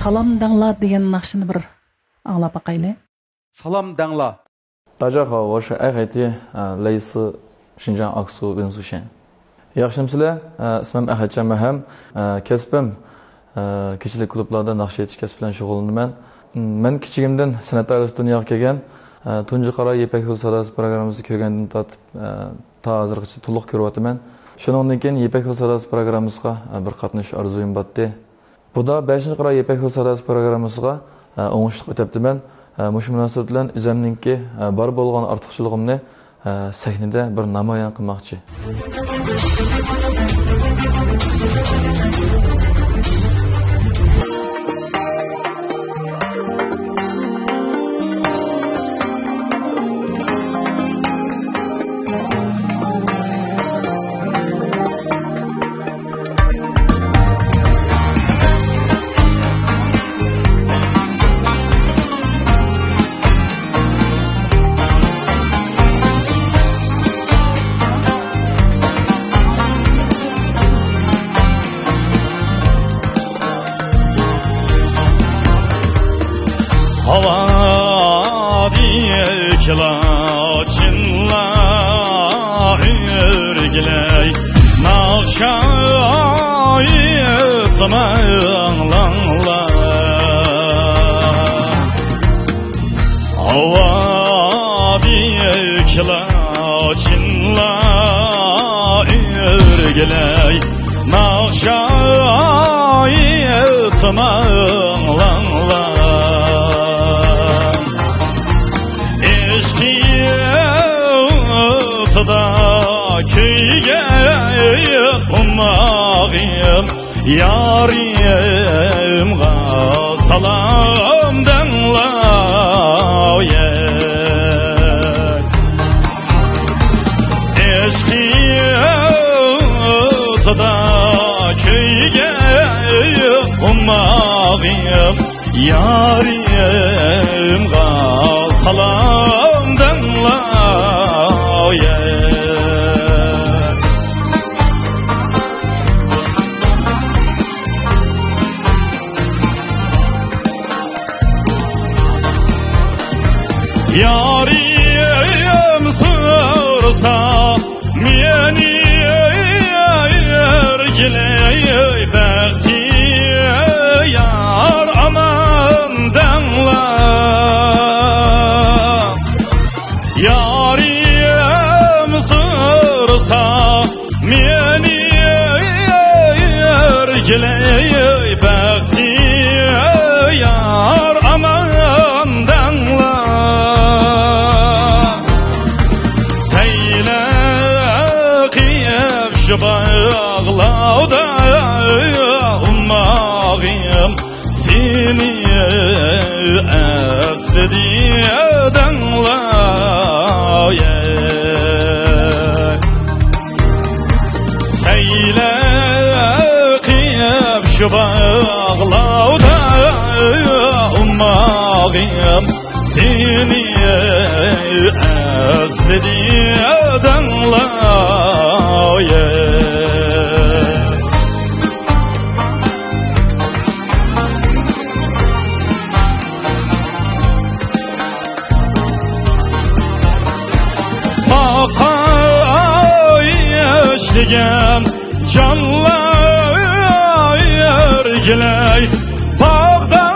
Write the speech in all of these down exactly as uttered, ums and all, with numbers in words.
سالام دەڭلار دېگەن ناخشىنى بىر ئاڭلاپ باقايلى. سالام دەڭلار. 大家好，我是爱海蝶，呃，来自新疆阿克苏温宿县。ياخشىمۇسىلەر؟ ئە، ئىسمىم ئەخەتجان مەھەم. ئە، كەسپىم، ئە، كېچىلىك كۇلۇبلاردا ناخشا ئېيتىش كەسپى بىلەن شۇغۇللىنىمەن. م، مەن كىچىكىمدىن سەنئەت ئائىلىسى دۇنياغا كەلگەن. ئە، تۇنجى قارا يىپەك يولى ساداسى پروگراممىسىنى كۆرگەندىن تارتىپ، ئە، تا ھازىرغىچە تولۇق كۆرۈۋاتىمەن. شۇنىڭدىن كېيىن يىپەك يولى ساداسى پروگراممىسىغا، ئە، بىر قاتنىشىش ئارزۇيۇم باتتى. بۇدا بەشىنچى قارا يىپەك يولى ساداسى پروگراممىسىغا، ئە، ئوڭۇشلۇق ئۆتەپتىمەن. ئە، مۇشۇ مۇناسىۋەت بىلەن ئۆزەمنىڭكى، ئە، بار بولغان ئارتۇقچىلىقىمنى، ئە، سەھنىدە بىر نامايان قىلماقچى. ھاۋادىكىلا چىللا ئۆرگىلەي، ناخشا ئېيتىمەن ئاڭلاڭلار. ھاۋادىكىلا چىللا ئۆرگىلەي، ناخشا ئېيتىمەن ئاڭلاڭلار. ئىشقى ئوتىدا كۆيگەن ئۇمماغىم، يارىمغا سالام دەڭلار. ئىشقى ئوتىدا كۆيگەن ئۇمماغىم، يارىمغا سالام دەڭلار. يارىم سورىسا مېنى ئۆرگىلەي، بەختىيار ئامان دەڭلار. يارىم سورىسا مېنى ئۆرگىلەي، بەختىيار ئامان دەڭلار. سەيلە قىلىپ شۇ باغلاردا ئۇمماغىم سېنى ئەسلىدى دەڭلار. سەيلە قىلىپ شۇ باغلاردا ئۇمماغىم سېنى ئەسلىدى دەڭلار. باقاي ئىشلىگەن جانلار ئۆرگىلەي، باغدا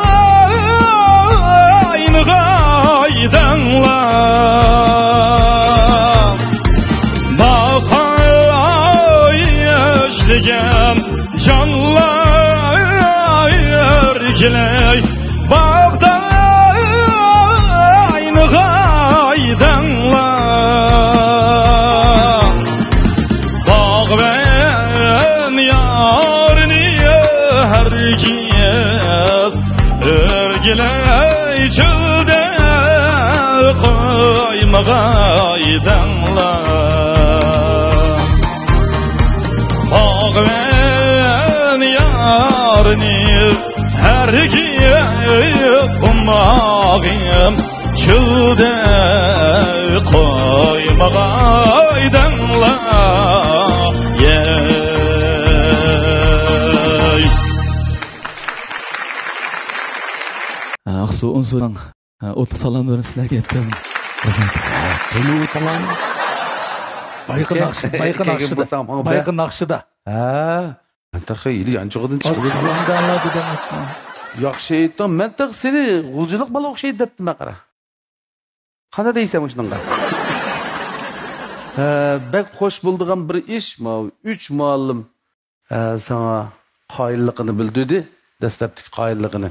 ئاينىغاي دەڭلار. باقاي ئىشلىگەن جانلار ئۆرگىلەي، باغدا ئاينىغاي دەڭلار. باغۋەن يارنى ھەرگىز ئۆرگىلەي، چۆلدە قويمىغاي دەڭلار. باغۋەن يارنى ھەرگىز ئۇمماغىم، چۆلدە قويمىغاي دەڭلار. يەي. ئاقسۇ ئۇنسۇرنىڭ ئوتلۇق سالاملىرىنى سىلەرگە ئېيتتىم. رەھمەت. قېنى ئۇ سالام؟ بايقى ناخشا، بايقى ناخشىدا. بايقى ناخشىدا. ھە. مەن تېخى ھېلى يانچۇقىدىن چىقىپ سالام دەڭلار دېدىڭىزمۇ؟ ياخشى ئېيتتىڭ. مەن تېخى سېنى غۇلجىلىق بالا ئوخشايدۇ دەپتىمەن، قارا. قانداق دەيسەن مۇشۇنىڭغا؟ ھە، بەك خوش بولىدىغان بىر ئىش، ماۋۇ ئۈچ مۇئەللىم، ھە، ساڭا قايىللىقىنى بىلدۈردى، دەسلەپتىكى قايىللىقىنى.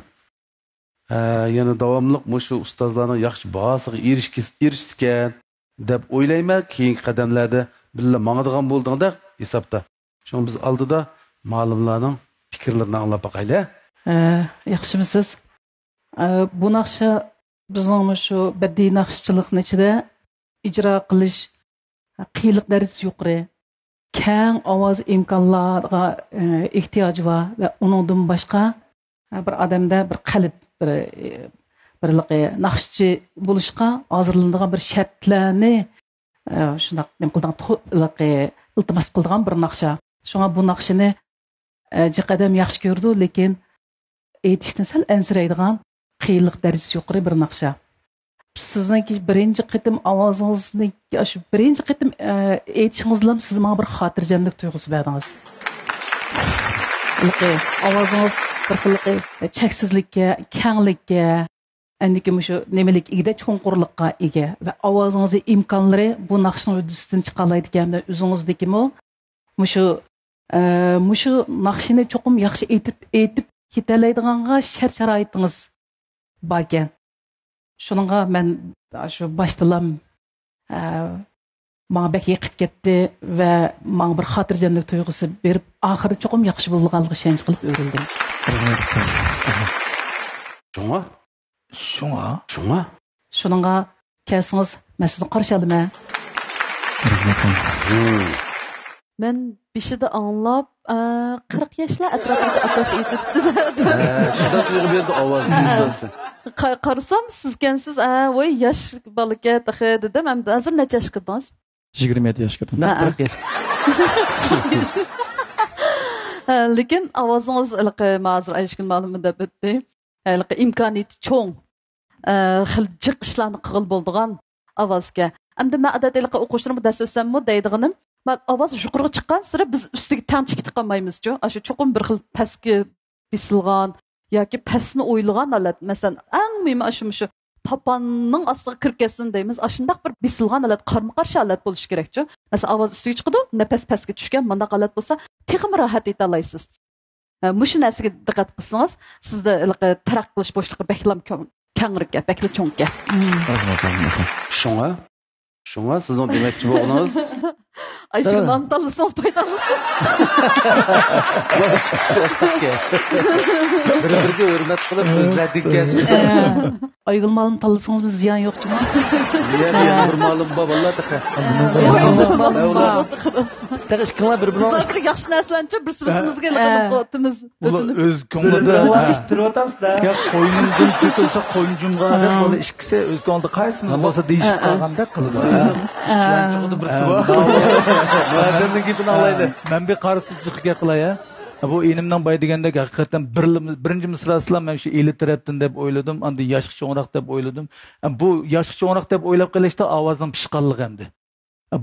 ھە، يەنە داۋاملىق مۇشۇ ئۇستازلارنىڭ ياخشى باھاسىغا ئېرىشكە-، ئېرىشسىكەن، دەپ ئويلايمەن، كېيىنكى قەدەملەردە بىللە ماڭىدىغان بولدۇڭدەك ھېسابتا. شۇڭا بىز ئالدىدا مۇئەللىملارنىڭ پىكىرلىرىنى ئاڭلاپ باقايلى. ھە، ياخشىمۇسىز؟ ئە، بۇ ناخشا بىزنىڭ مۇشۇ بەدىئىي ناخشىچىلىقنىڭ ئىچىدە ئىجرا قىلىش قىيىنلىق دەرىجىسى يۇقىرى، كەڭ ئاۋاز ئىمكانلارغا، ئە، ئېھتىياجى بار ۋە ئۇنىڭدىن باشقا، ئە، بىر ئادەمدە بىر قەلب، بىر، ئە، بىرلىقى ناخشىچى بولۇشقا ھازىرلىنىدىغان بىر شەرتلەرنى، ئە، شۇنداق نېمە قىلىدىغان، تو-، ئىلتىماس قىلىدىغان بىر ناخشا. شۇڭا بۇ ناخشىنى، ئە، جىق ئادەم ياخشى كۆرىدۇ، لېكىن ئېيتىشتىن سەل ئەنسىرەيدىغان، قىيىنلىق دەرىجىسى يۇقىرى بىر ناخشا. سىزنىڭكى بىرىنچى قېتىم ئاۋازىڭىزنى، شۇ بىرىنچى قېتىم، ئە، ئېيتىشىڭىزلا سىز ماڭا بىر خاتىرجەملىك تۇيغۇسى بەردىڭىز. ھېلىقى ئاۋازىڭىز بىر خىللىقى چەكسىزلىككە، كەڭلىككە، ئەندىكى مۇشۇ نېمىلىك ئىگىدە، چوڭقۇرلۇققا ئىگە ۋە ئاۋازىڭىزنىڭ ئىمكانلىرى بۇ ناخشىنىڭ ھۆددىسىدىن چىقالايدىكەن. ئۆزىڭىزدىكىمۇ مۇشۇ، ئە، مۇشۇ ناخشىنى چوقۇم ياخشى ئېيتىپ، ئېيتىپ كېتەلەيدىغانغا شەرت-شارائىتىڭىز باركەن. شۇنىڭغا مەن شۇ باشتىلام، ئە، ماڭا بەك يېقىپ كەتتى ۋە ماڭا بىر خاتىرجەملىك تۇيغۇسى بېرىپ، ئاخىرى چوقۇم ياخشى بولىدىغانلىقىغا ئىشەنچ قىلىپ ئۆرۈلدۈم. رەھمەت ئۇستاز. شۇڭا؟ شۇڭا؟ شۇڭا؟ شۇنىڭغا كەلسىڭىز، مەن سىزنى قارشى ئالىمەن. رەھمەت. مەن بېشىدا ئاڭلاپ، ئە، قىرىق ياشلار ئەتراپىدا ئاكاش ئېيتىپتۇ. ھە، شۇنداق تۇيغۇ بەردى ئاۋازى. ھە. قا-، قارىسام، سىزكەنسىز، ئە، ۋوي، ياش بالىكەن تېخى دېدىم. ئەمدى ھازىر نەچچە ياشقا كىردىڭىز؟ يىگىرمە يەتتە ياشقا كىردىم. ھە. قىرىق ياش. ھە، لېكىن ئاۋازىڭىز ھېلىقى، مانا ھازىر ئايشىكىن مۇئەللىممۇ دەپ ئۆتتى. ھېلىقى ئىمكانىيىتى چوڭ، ئە، خېلى جىق ئىشلارنى قىلغىلى بولىدىغان ئاۋازكەن. ئەمدى مەن ئادەتتە ھېلىقى ئوقۇغۇچىلىرىمغا دەرس ئۆتسەممۇ دەيدىغىنىم، مانا ئاۋاز يۇقىرىغا چىققانسېرى بىز ئۈستىگە تەڭ چېكىتىپ قالمايمىزچۇ؟ ئاشۇ چوقۇم بىر خىل پەسكە بېسىلغان ياكى پەسنى ئويلىغان ھالەت، مەسىلەن، ئەڭ مۇھىمى ئاشۇ، مۇشۇ تاپاننىڭ ئاستىغا كىرىپ كەتسۇن دەيمىز، ئاشۇنداق بىر بېسىلغان ھالەت، قارمۇ قارشى ھالەت بولۇشى كېرەكچۇ. مەسىلەن، ئاۋاز ئۈستىگە چىقىدۇ، نەپەس پەسكە چۈشكەن، مانداق ھالەت بولسا تېخىمۇ راھەت ئېيتالايسىز. ھە، مۇشۇ نەرسىگە دىققەت قىلسىڭىز، سىزدە ھېلىقى تەرەققىي قىلىش بوشلۇقى بەكلا كۆڭ-، كەڭرىكەن، بەكلا چوڭكەن. رەھمەت، رەھمەت. شۇڭا، شۇڭا سىزنىڭ دېمەكچى بولغىنىڭىز ئايشىگۈل مۇئەللىم تاللىسىڭىز پايدالىنىسىز. بىر-بىرىگە ھۆرمەت قىلىپ، ئۆزلەردىن كەلسۇن. ئايگۈل مۇئەللىم تاللىسىڭىزمۇ زىيان يوق جۇمۇ. يەنە، يەنە بىر مۇئەللىم بار، ۋاللا تېخى. تېخى ئىككىڭلار بىر-بىرىڭلار بىزلەر ياخشى نەرسىلەرنىچۇ بىرسى-بىرسىمىزگە ھېلىقى نۇقتىمىز ئۇلار ئۆز كۆڭلىدە. بىر-بىرىڭلار ئىتتىرىۋاتامسىز-دە. يا، قوينۇمدىن تۆكۈلسە قوينۇمغا دەپ، ھە. بۇلار ئىككىسى ئۆز كۆڭلىدە قايسىمىز بولسا دېيىشىپ قالغاندەك قىلىدۇ. ھە. شۇنىڭ چوقىدا بىرسى بار. مۇئەللىمنىڭ گېپىنى ئاڭلايلى. مەن بىر قارىسىز جىق گەپ قىلاي، ھە. بۇ ئىنىمنىڭ بايا دېگەندەك، ھەقىقەتەن بىر، بىرىنچى مىسراسىلا مەن شۇ ئېلى تەرەپتىن دەپ ئويلىدىم، ئاندىن ياشقا چوڭراق دەپ ئويلىدىم. بۇ ياشقا چوڭراق دەپ ئويلاپ قېلىشتا ئاۋازنىڭ پىشقانلىقى ئەمدى.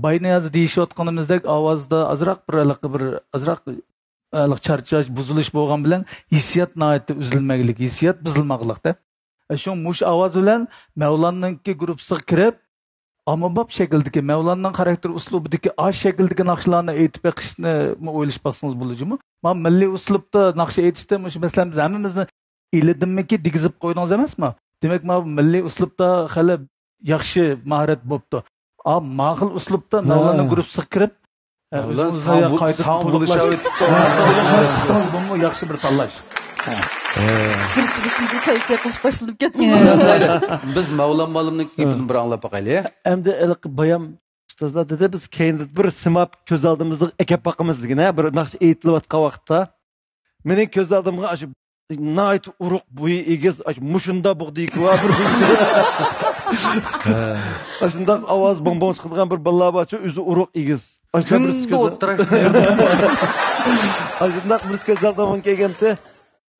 بايا نىياز دېيىشىۋاتقىنىمىزدەك ئاۋازدا ئازراق بىر، ھېلىقى بىر، ئازراق، ھېلىقى چارچاش، بۇزۇلۇش بولغان بىلەن ھېسسىيات ناھايىتى ئۈزۈلمەگلىك، ھېسسىيات بۇزۇلماقلىقتا. شۇڭا مۇشۇ ئاۋاز بىلەن مەۋلاننىڭكى گۇرۇپپىسىغا كىرىپ، ئاممىباب شەكىلدىكى، مەۋلاننىڭ خاراكتېر ئۇسلۇبىدىكى ئاشۇ شەكىلدىكى ناخشىلارنى ئېيتىپ بېقىشنىمۇ ئويلىشىپ باقسىڭىز بولىدۇ. مانا مىللىي ئۇسلۇبتا ناخشا ئېيتىشتا مۇشۇ، مەسىلەن، بىز ھەممىمىزنى ئېلىدىنمىكى دېگۈزۈپ قويدىڭىز ئەمەسمۇ؟ دېمەك، مانا مىللىي ئۇسلۇبتا خېلى ياخشى ماھارەت بوپتۇ. ئا، ماخىل ئۇسلۇبتا ھە. مەۋلاننىڭ گۇرۇپپىسىغا كىرىپ، ھە، مەۋلان ئۆزىڭىزگە ساڭ بۇ-، قايتىدىن ساڭ تولۇقلاش. بولۇشاۋېتىپتۇ. ھە، قىلسىڭىز بۇمۇ ياخشى بىر تاللاش. ھە. بىرسى بىرسىگە تەۋسىيە قىلىش باشلىنىپ كەتتى. ھە. بىز مەۋلان مۇئەللىمنىڭ گېپىنى بىر ئاڭلاپ باقايلى. ئەمدى ھېلىقى بايام ئۇستازلار دېدى، بىز كەينىدە بىر سىماب كۆز ئالدىمىزغا ئەكەپ باقىمىز دېگىنە، بىر ناخشا ئېيتىلىۋاتقان ۋاقىتتا. مېنىڭ كۆز ئالدىمغا ئاشۇ ناھايىتى ئۇرۇق بويى ئېگىز، ئاشۇ مۇشۇنداق بۇغدىيىكى بار بىر. ئاشۇنداق ئاۋاز بوڭ-بوڭ چىقىدىغان بىر بالىلار بارچۇ، ئۆزى ئۇرۇق ئېگىز. ئاشۇنداق بىرسى كۈندە كۆز ئولتۇرۇش. ئاشۇنداق بىرسى كۆز ئالدىمغا كەلگەنتى.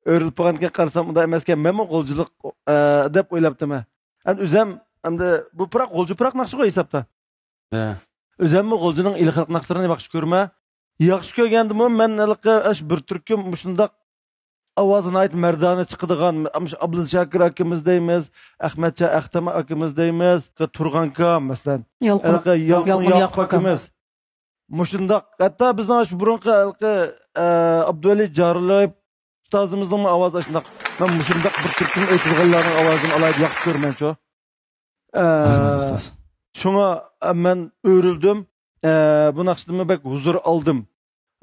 ئۆرۈلۈپ قالغانكەن، قارىسام ئۇنداق ئەمەسكەن، مەنمۇ غۇلجىلىق، ئە، دەپ ئويلاپتىمەن. ئەمدى ئۆزەم، ئەمدى بۇ پۇراق غۇلجا پۇراق ناخشىغۇ ھېسابتا. ھە. ئۆزەممۇ غۇلجىنىڭ ئىلى خەلق ناخشىلىرىنى ياخشى كۆرىمەن. ياخشى كۆرگەندىمۇ مەن ھېلىقى ئاش بىر تۈركۈم مۇشۇنداق ئاۋازى ناھايىتى مەردانە چىقىدىغان، مۇشۇ ئابلىز شاكىر ئاكىمىز دەيمىز، ئەخمەتجان ئەختەم ئاكىمىز دەيمىز، تۇرغانكا، مەسىلەن، يالقۇن، ھېلىقى يالقۇن يالقۇن ياقۇپ ياقۇپ ئاكىمىز. مۇشۇنداق، ھەتتا بىزنىڭ شۇ بۇرۇنقى ھېلىقى، ئە، ئابدۇۋەلى جارلىيېۋ ئۇستازىمىزنىڭمۇ ئاۋازى ئاشۇنداق. مەن مۇشۇنداق بىر تۈركۈم ئېيتىدىغانلارنىڭ ئاۋازىنى ئالايىدا ياخشى كۆرىمەنچۇ. ئە، رەھمەت، ئۇستاز. شۇڭا، ئە، مەن ئۆرۈلدۈم. ئە، بۇ ناخشىدىنمۇ بەك ھۇزۇر ئالدىم.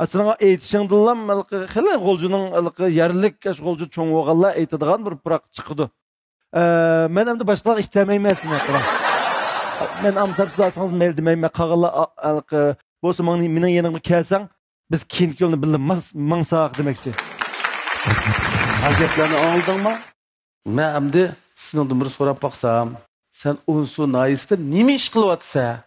ئە، سېنىڭ ئېيتىشىڭدىنلا ھېلىقى خېلى غۇلجىنىڭ ھېلىقى يەرلىك ئاشۇ غۇلجا چوڭ بولغانلار ئېيتىدىغان بىر پۇراق چىقىدۇ. ئە، مەن ئەمدى باشقىلارغا ئىشتەلمەيمەن سېنى، قارا. مەن ئامسام سىز ئالسىڭىز مەيلى دېمەيمەن. قالغانلار، ئا-، ھېلىقى بولسا ماڭ-، مېنىڭ يېنىمغا كەلسەڭ، بىز كېيىنكى يولنى بىللە ماڭ-، ماڭساق دېمەكچى. ھە، گەپلەرنى ئاڭلىدىڭمۇ؟ مەن ئەمدى سېنىڭدىن بىر سوراپ باقسام، سەن ئونسۇ ناھىيەسىدە نېمە ئىش قىلىۋاتىسەن؟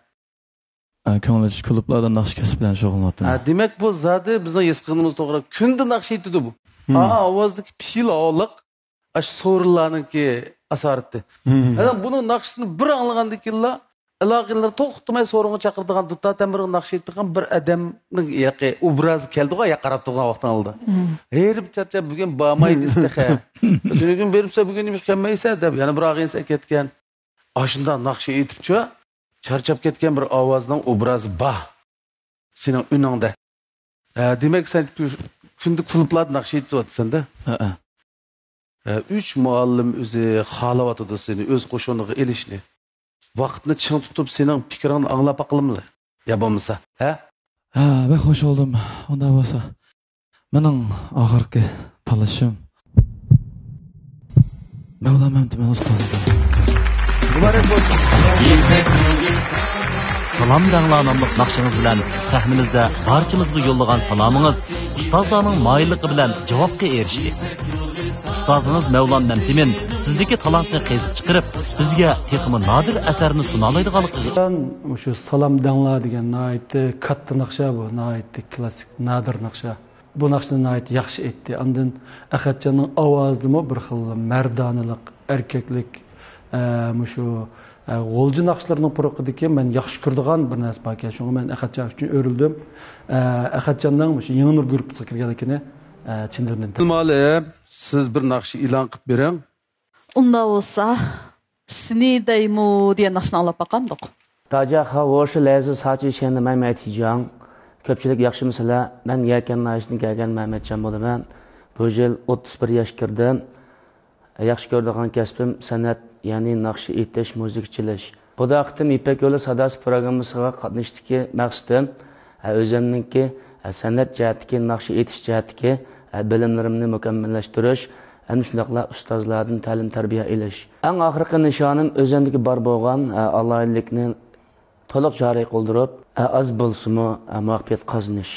ئە، كۆڭۈل ئېچىش كۇلۇبلاردا ناخشا كەسپى بىلەن شۇغۇللىنىۋاتىمەن. ھە، دېمەك، بۇ زادى بىزنىڭ ھېس قىلغىنىمىز توغرا. كۈندە ناخشا ئېيتىدۇ بۇ. ھىم. ئا، ئاۋازدىكى پېئىل ھاللىق ئاشۇ سورۇنلارنىڭكى ئاسارىتى. ھىم. ھە، بۇنىڭ ناخشىسىنى بىر ئاڭلىغاندىن كېيىنلا، ئالاقىلىرى توختىماي سورۇنغا چاقىرىدىغان، دۇتار تەمبۇرغا ناخشا ئېيتىدىغان بىر ئادەمنىڭ ياقى ئوبرازى كەلدىغۇ، يا قاراپ تۇرغان ۋاقتىڭلاردا. ھىم. ھېرىپ چارچاپ، بۈگۈن بارماي دېسە تېخى. تۈنۈگۈن بېرىپسەن، بۈگۈن نېمىشقا كەلمەيسەن دەپ، يەنە بىر ئاغىنىسى ئەكەتكەن. ئاشۇنداق ناخشا ئېيتىپچۇ، چارچاپ كەتكەن بىر ئاۋازنىڭ ئوبرازى بار. سېنىڭ ئۈنۈڭدە. ھە، دېمەك، سەن كۈ-، كۈندە كۇلۇبلاردا ناخشا ئېيتىۋاتىسەن-دە. ھەئە. ھە، ئۈچ مۇئەللىم ئۆزى خالاۋاتىدۇ سېنى ئۆز قوشۇنىغا ئېلىشنى. ۋاقىتنى چىڭ تۇتۇپ، سېنىڭ پىكرىڭنى ئاڭلاپ باقىلىملى؟ يا بولمىسا، ھە؟ ھە، بەك خوش بولدۇم. ئۇنداق بولسا، مېنىڭ ئاخىرقى تاللىشىم مەۋلان مەمتىمىن ئۇستازدىن. مۇبارەك بولسۇن. سالام دەڭلا ناملىق ناخشىڭىز بىلەن سەھنىمىزدە بارچىمىزغا يوللىغان سالامىڭىز ئۇستازلارنىڭ مايىللىقى بىلەن جاۋابقا ئېرىشتى. ئۇستازىڭىز مەۋلان مەمتىمىن سىزدىكى تالانتنى قېزىپ چىقىرىپ، بىزگە تېخىمۇ نادىر ئەسەرنى سۇنالايدىغانلىقىغا. مۇشۇ سالام دەڭلا دېگەن ناھايىتى كاتتا ناخشا بۇ، ناھايىتى كلاسسىك، نادىر ناخشا. بۇ ناخشىنى ناھايىتى ياخشى ئېيتتى. ئاندىن ئەخەتجاننىڭ ئاۋازىدىمۇ بىر خىل مەردانىلىق، ئەركەكلىك، ئە، مۇشۇ، ئە، غۇلجا ناخشىلىرىنىڭ پۇرىقىدىكى مەن ياخشى كۆرىدىغان بىر نەرسە باركەن. شۇڭا مەن ئەخەتجان ئۈچۈن ئۆرۈلدۈم. ئە، ئەخەتجاننىڭ مۇشۇ يېڭى نۇر گۇرۇپپىسىغا كىرگەنلىكىنى، ئە، چىن دىلىمدىن تەبرىكلەيمەن. مۇئەللىم، سىز بىر ناخشا ئېلان قىلىپ بېرىڭ. ئۇنداق بولسا، سېنى دەيمۇ دېگەن ناخشىنى ئاڭلاپ باقامدۇق؟ 大家好，我是来自沙溪县的麦麦提江。 كۆپچىلىك ياخشىمۇسىلەر؟ مەن يەكەن ناھىيەسىدىن كەلگەن مەمەتجان بولىمەن. بۇ يىل ئوتتۇز بىر ياشقا كىردىم. ياخشى كۆرىدىغان كەسپىم سەنئەت، يەنى ناخشا ئېيتىش، مۇزىكا چېلىش. بۇ قېتىم يىپەك يولى ساداسى پروگراممىسىغا قاتنىشىشتىكى مەقسىتىم، ئۆزۈمنىڭكى سەنئەت جەھەتتىكى، ناخشا ئېيتىش جەھەتتىكى بىلىملىرىمنى مۇكەممەللەشتۈرۈش، ھەم شۇنداقلا ئۇستازلاردىن تەلىم-تەربىيە ئېلىش. ئەڭ ئاخىرقى نىشانىم ئۆزۈمدىكى بار بولغان ئالاھىدىلىكنى تولۇق جارى قىلدۇرۇپ، ئاز بولسىمۇ مۇۋەپپەقىيەت قازىنىش.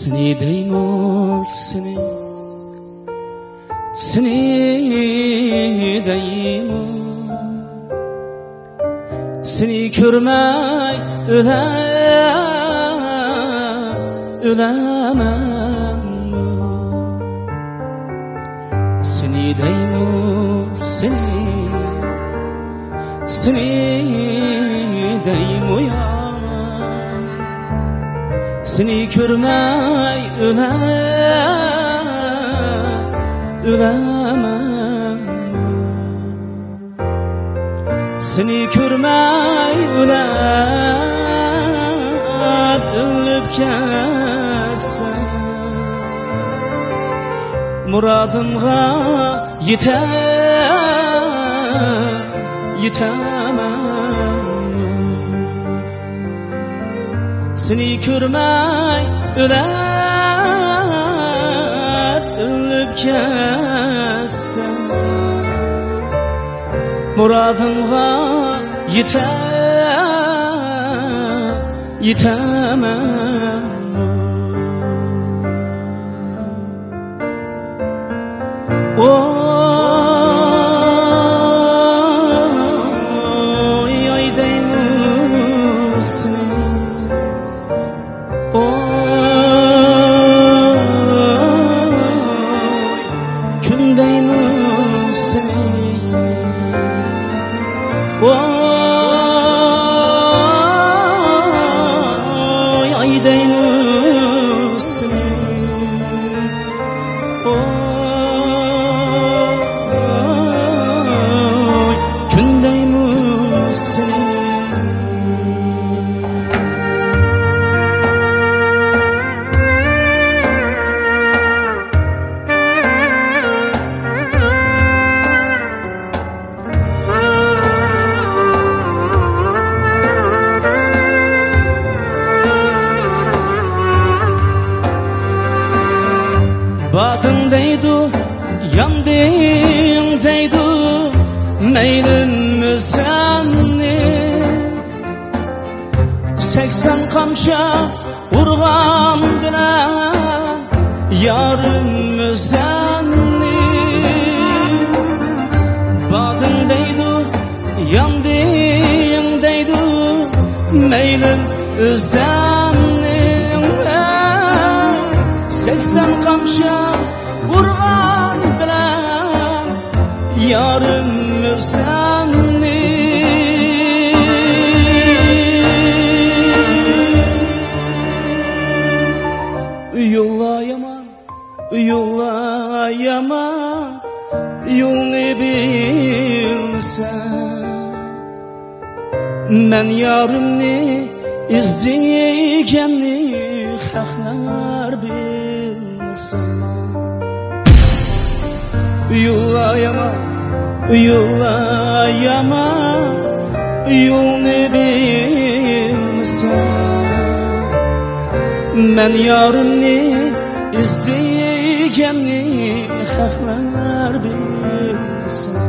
سېنى دەيمۇ سېنى، سېنى دەيمۇ، سېنى كۆرمەي ئۆلە-، ئۆلەمەنمۇ. سېنى دەيمۇ سېنى، سېنى دەيمۇ يا، سېنى كۆرمەي ئۆلە-، ئۆلەمەن. سېنى كۆرمەي ئۆلەپ، ئۆلۈپ كەتسەم، مۇرادىمغا يېتە-، يېتەمەن. سېنى كۆرمەي ئۆلەر، ئۆلۈپ كەتسەم، مۇرادىمغا يېتەر، يېتەرمەن. ئوي، ئاي دەيمۇ سېنى. ئوي، كۈن دەيمۇ سېنى. ئوي، ئاي دەيمۇ سېنى. ئوي، كۈن دەيمۇ سېنى. باردىڭ دەيدۇ، ياندىڭ دەيدۇ، مەيلىم ئۆزەمنى. سەكسەن قامچا ئۇرغان بىلەن يارىم ئۆزەمنى. باردىڭ دەيدۇ، ياندىڭ دەيدۇ، مەيلىم ئۆزەمنى. سەكسەن قامچا ئۇرغان بىلەن يارىم ئۆزەمنى. يوللار يامان، يوللار يامان، يولنى بىلسەم. مەن يارىمنى ئىزدىگەننى خەقلەر بىلسۇن. يوللار يامان، يوللار يامان، يولنى بىلمىسەم. مەن يارىمنى ئىزدىگەننى خەقلەر بىلسۇن.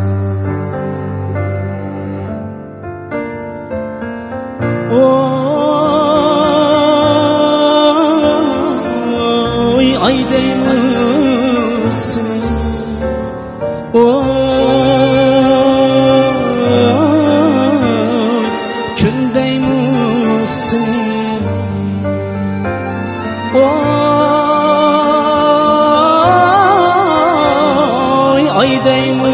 ئوي، ئاي دەيمۇ سېنى. ئوي، كۈن دەيمۇ سېنى. ئوي، ئاي دەيمۇ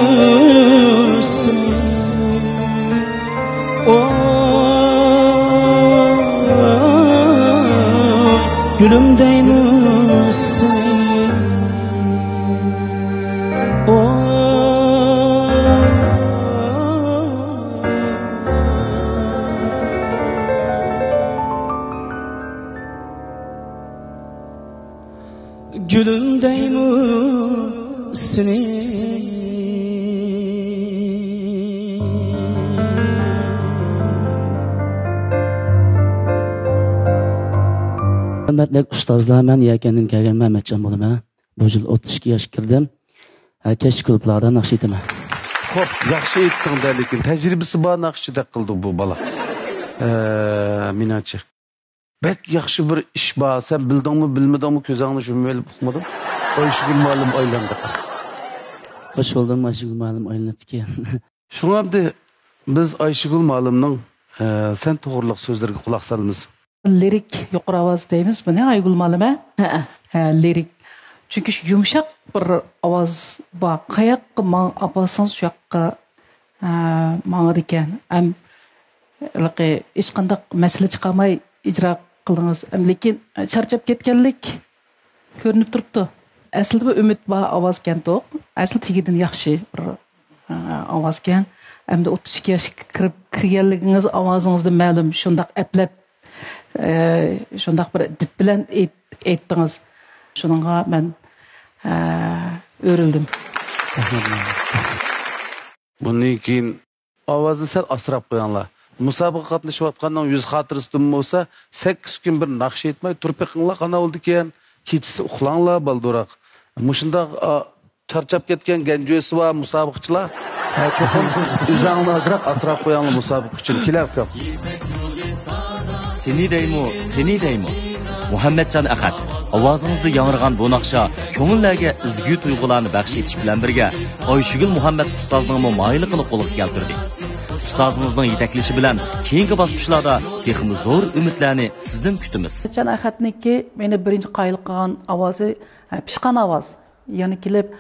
سېنى. ئوي، گۈلۈم دەيمۇ سېنى. ئوي. گۈلۈم دەيمۇ سېنى. ھۆرمەتلىك ئۇستازلار، مەن يەكەندىن كەلگەن مەمەتجان بولىمەن. بۇ يىل ئوتتۇز ئىككى ياشقا كىردىم. ھە، كەچلىك كۇلۇبلاردا ناخشا ئېيتىمەن. خوپ، ياخشى ئېيتتىڭ-دە، لېكىن تەجرىبىسى بار ناخشىچىدەك قىلدى بۇ بالا. ئە، مېنىڭچە. بەك ياخشى بىر ئىش بار. سەن بىلدىڭمۇ، بىلمىدىڭمۇ، كۆزۈڭنى يۇمۇۋېلىپ ئۇقمىدىڭ. ئايشىگۈل مۇئەللىم ئايلاندى. خوش بولدۇم، ئايشىگۈل مۇئەللىم ئايلىنىپتىكەن. شۇڭا ئەمدى بىز ئايشىگۈل مۇئەللىمنىڭ، ئە، سەن توغرىلىق سۆزلىرىگە قۇلاق سالىمىز. لىرىك يۇقىرى ئاۋاز دەيمىز بۇنى، ئايگۈل مۇئەللىمە؟ ھەئە. ھە، لىرىك. چۈنكى شۇ يۇمشاق بىر ئاۋاز بار. قاياققا ماڭ-، ئاپارسىڭىز شۇ ياققا، ئە، ماڭىدىكەن. ھەم ھېلىقى ھېچقانداق مەسىلە چىقارماي ئىجرا قىلدىڭىز. ھەم لېكىن چارچاپ كەتكەنلىك كۆرۈنۈپ تۇرۇپتۇ. ئەسلىدە بۇ ئۈمىد بار ئاۋازكەنتۇق. ئەسلى تېگىدىن ياخشى بىر، ئە، ئاۋازكەن. ئەمدى ئوتتۇز ئىككى ياشقا كىرىپ، كىرگەنلىكىڭىز ئاۋازىڭىزدىن مەلۇم. شۇنداق ئەپلەپ، ئە، شۇنداق بىر دىت بىلەن ئېيت-، ئېيتتىڭىز. شۇنىڭغا مەن، ئە، ئۆرۈلدۈم. بۇندىن كېيىن ئاۋازنى سەل ئاسراپ قويۇڭلار. مۇسابىقىگە قاتنىشىۋاتقاننىڭ يۈز خاتىرىسىدىمۇ بولسا، سەككىز كۈن بىر ناخشا ئېيتماي تۇرۇپ بېقىڭلار، قانداق بولىدىكەن؟ كېچىسى ئۇخلاڭلار بالدۇراق. مۇشۇنداق، ئا، چارچاپ كەتكەن گەنجۈسى بار مۇسابىقىچىلار، ھە، چوقۇم ئۆزۈڭلار ئازراق ئاسراپ قويۇڭلار مۇسابىقە ئۈچۈن. كېلە، ئۇكام. سېنى دەيمۇ، سېنى دەيمۇ. مۇھەممەتجان ئەخەت، ئاۋازىڭىزدا ياڭرىغان بۇ ناخشا كۆڭۈللەرگە ئىزگۈ تۇيغۇلارنى بەخش ئېتىش بىلەن بىرگە، ئايشۈگۈل مۇھەممەت ئۇستازنىڭمۇ مايىللىقىنى قولغا كەلتۈردى. ئۇستازىڭىزنىڭ يېتەكلىشى بىلەن كېيىنكى باسقۇچلاردا تېخىمۇ زور ئۈمىدلەرنى سىزدىن كۈتىمىز. مۇھەممەتجان ئەخەتنىڭكى مېنى بىرىنچى قايىل قىلغان ئاۋازى، ھە، پىشقان ئاۋاز. يەنە كېلىپ،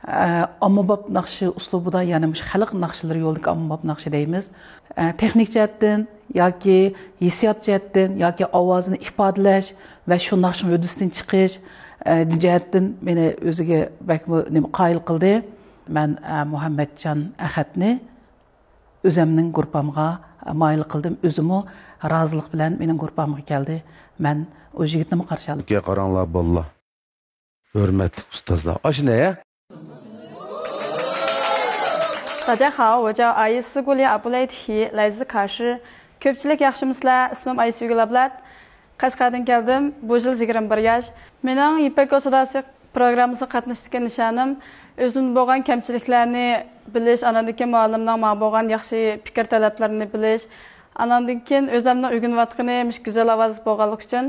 ئە، ئاممىباب ناخشا ئۇسلۇبىدا، يەنى مۇشۇ خەلق ناخشىلىرى يولىدىكى ئاممىباب ناخشا دەيمىز. ئە، تېخنىك جەھەتتىن ياكى ھېسسىيات جەھەتتىن ياكى ئاۋازىنى ئىپادىلەش ۋە شۇ ناخشىنىڭ ھۆددىسىدىن چىقىش، ئە، جەھەتتىن مېنى ئۆزىگە بەكمۇ نېمە قايىل قىلدى. مەن، ئە، مۇھەممەتجان ئەخەتنى ئۆزەمنىڭ گۇرۇپپامغا مايىل قىلدىم. ئۆزىمۇ رازىلىق بىلەن مېنىڭ گۇرۇپپامغا كەلدى. مەن ئۇ يىگىتنىمۇ قارشى ئالدىم. كە قاراڭلار بالىلار. ھۆرمەتلىك ئۇستازلار. ئاشۇ نە يا؟ داجاخاۋ، ۋوجاۋ ئايسىگۇليا ئابۇلەيتىخى لەيزى كاشى. كۆپچىلىك ياخشىمۇسىلەر؟ ئىسمىم ئايسىگۈل ئابلەت. قەشقەردىن كەلدىم. بۇ يىل يىگىرمە بىر ياش. مېنىڭ يىپەك يولى ساداسى پروگراممىسىغا قاتنىشىشتىكى نىشانىم ئۆزۈمدە بولغان كەمچىلىكلەرنى بىلىش، ئاندىن كېيىن مۇئەللىمنىڭ ماڭا بولغان ياخشى پىكىر تەلەپلىرىنى بىلىش، ئاندىن كېيىن ئۆزۈمنىڭ ئۆگىنىۋاتقىنى مۇشۇ گۈزەل ئاۋاز بولغانلىقى ئۈچۈن،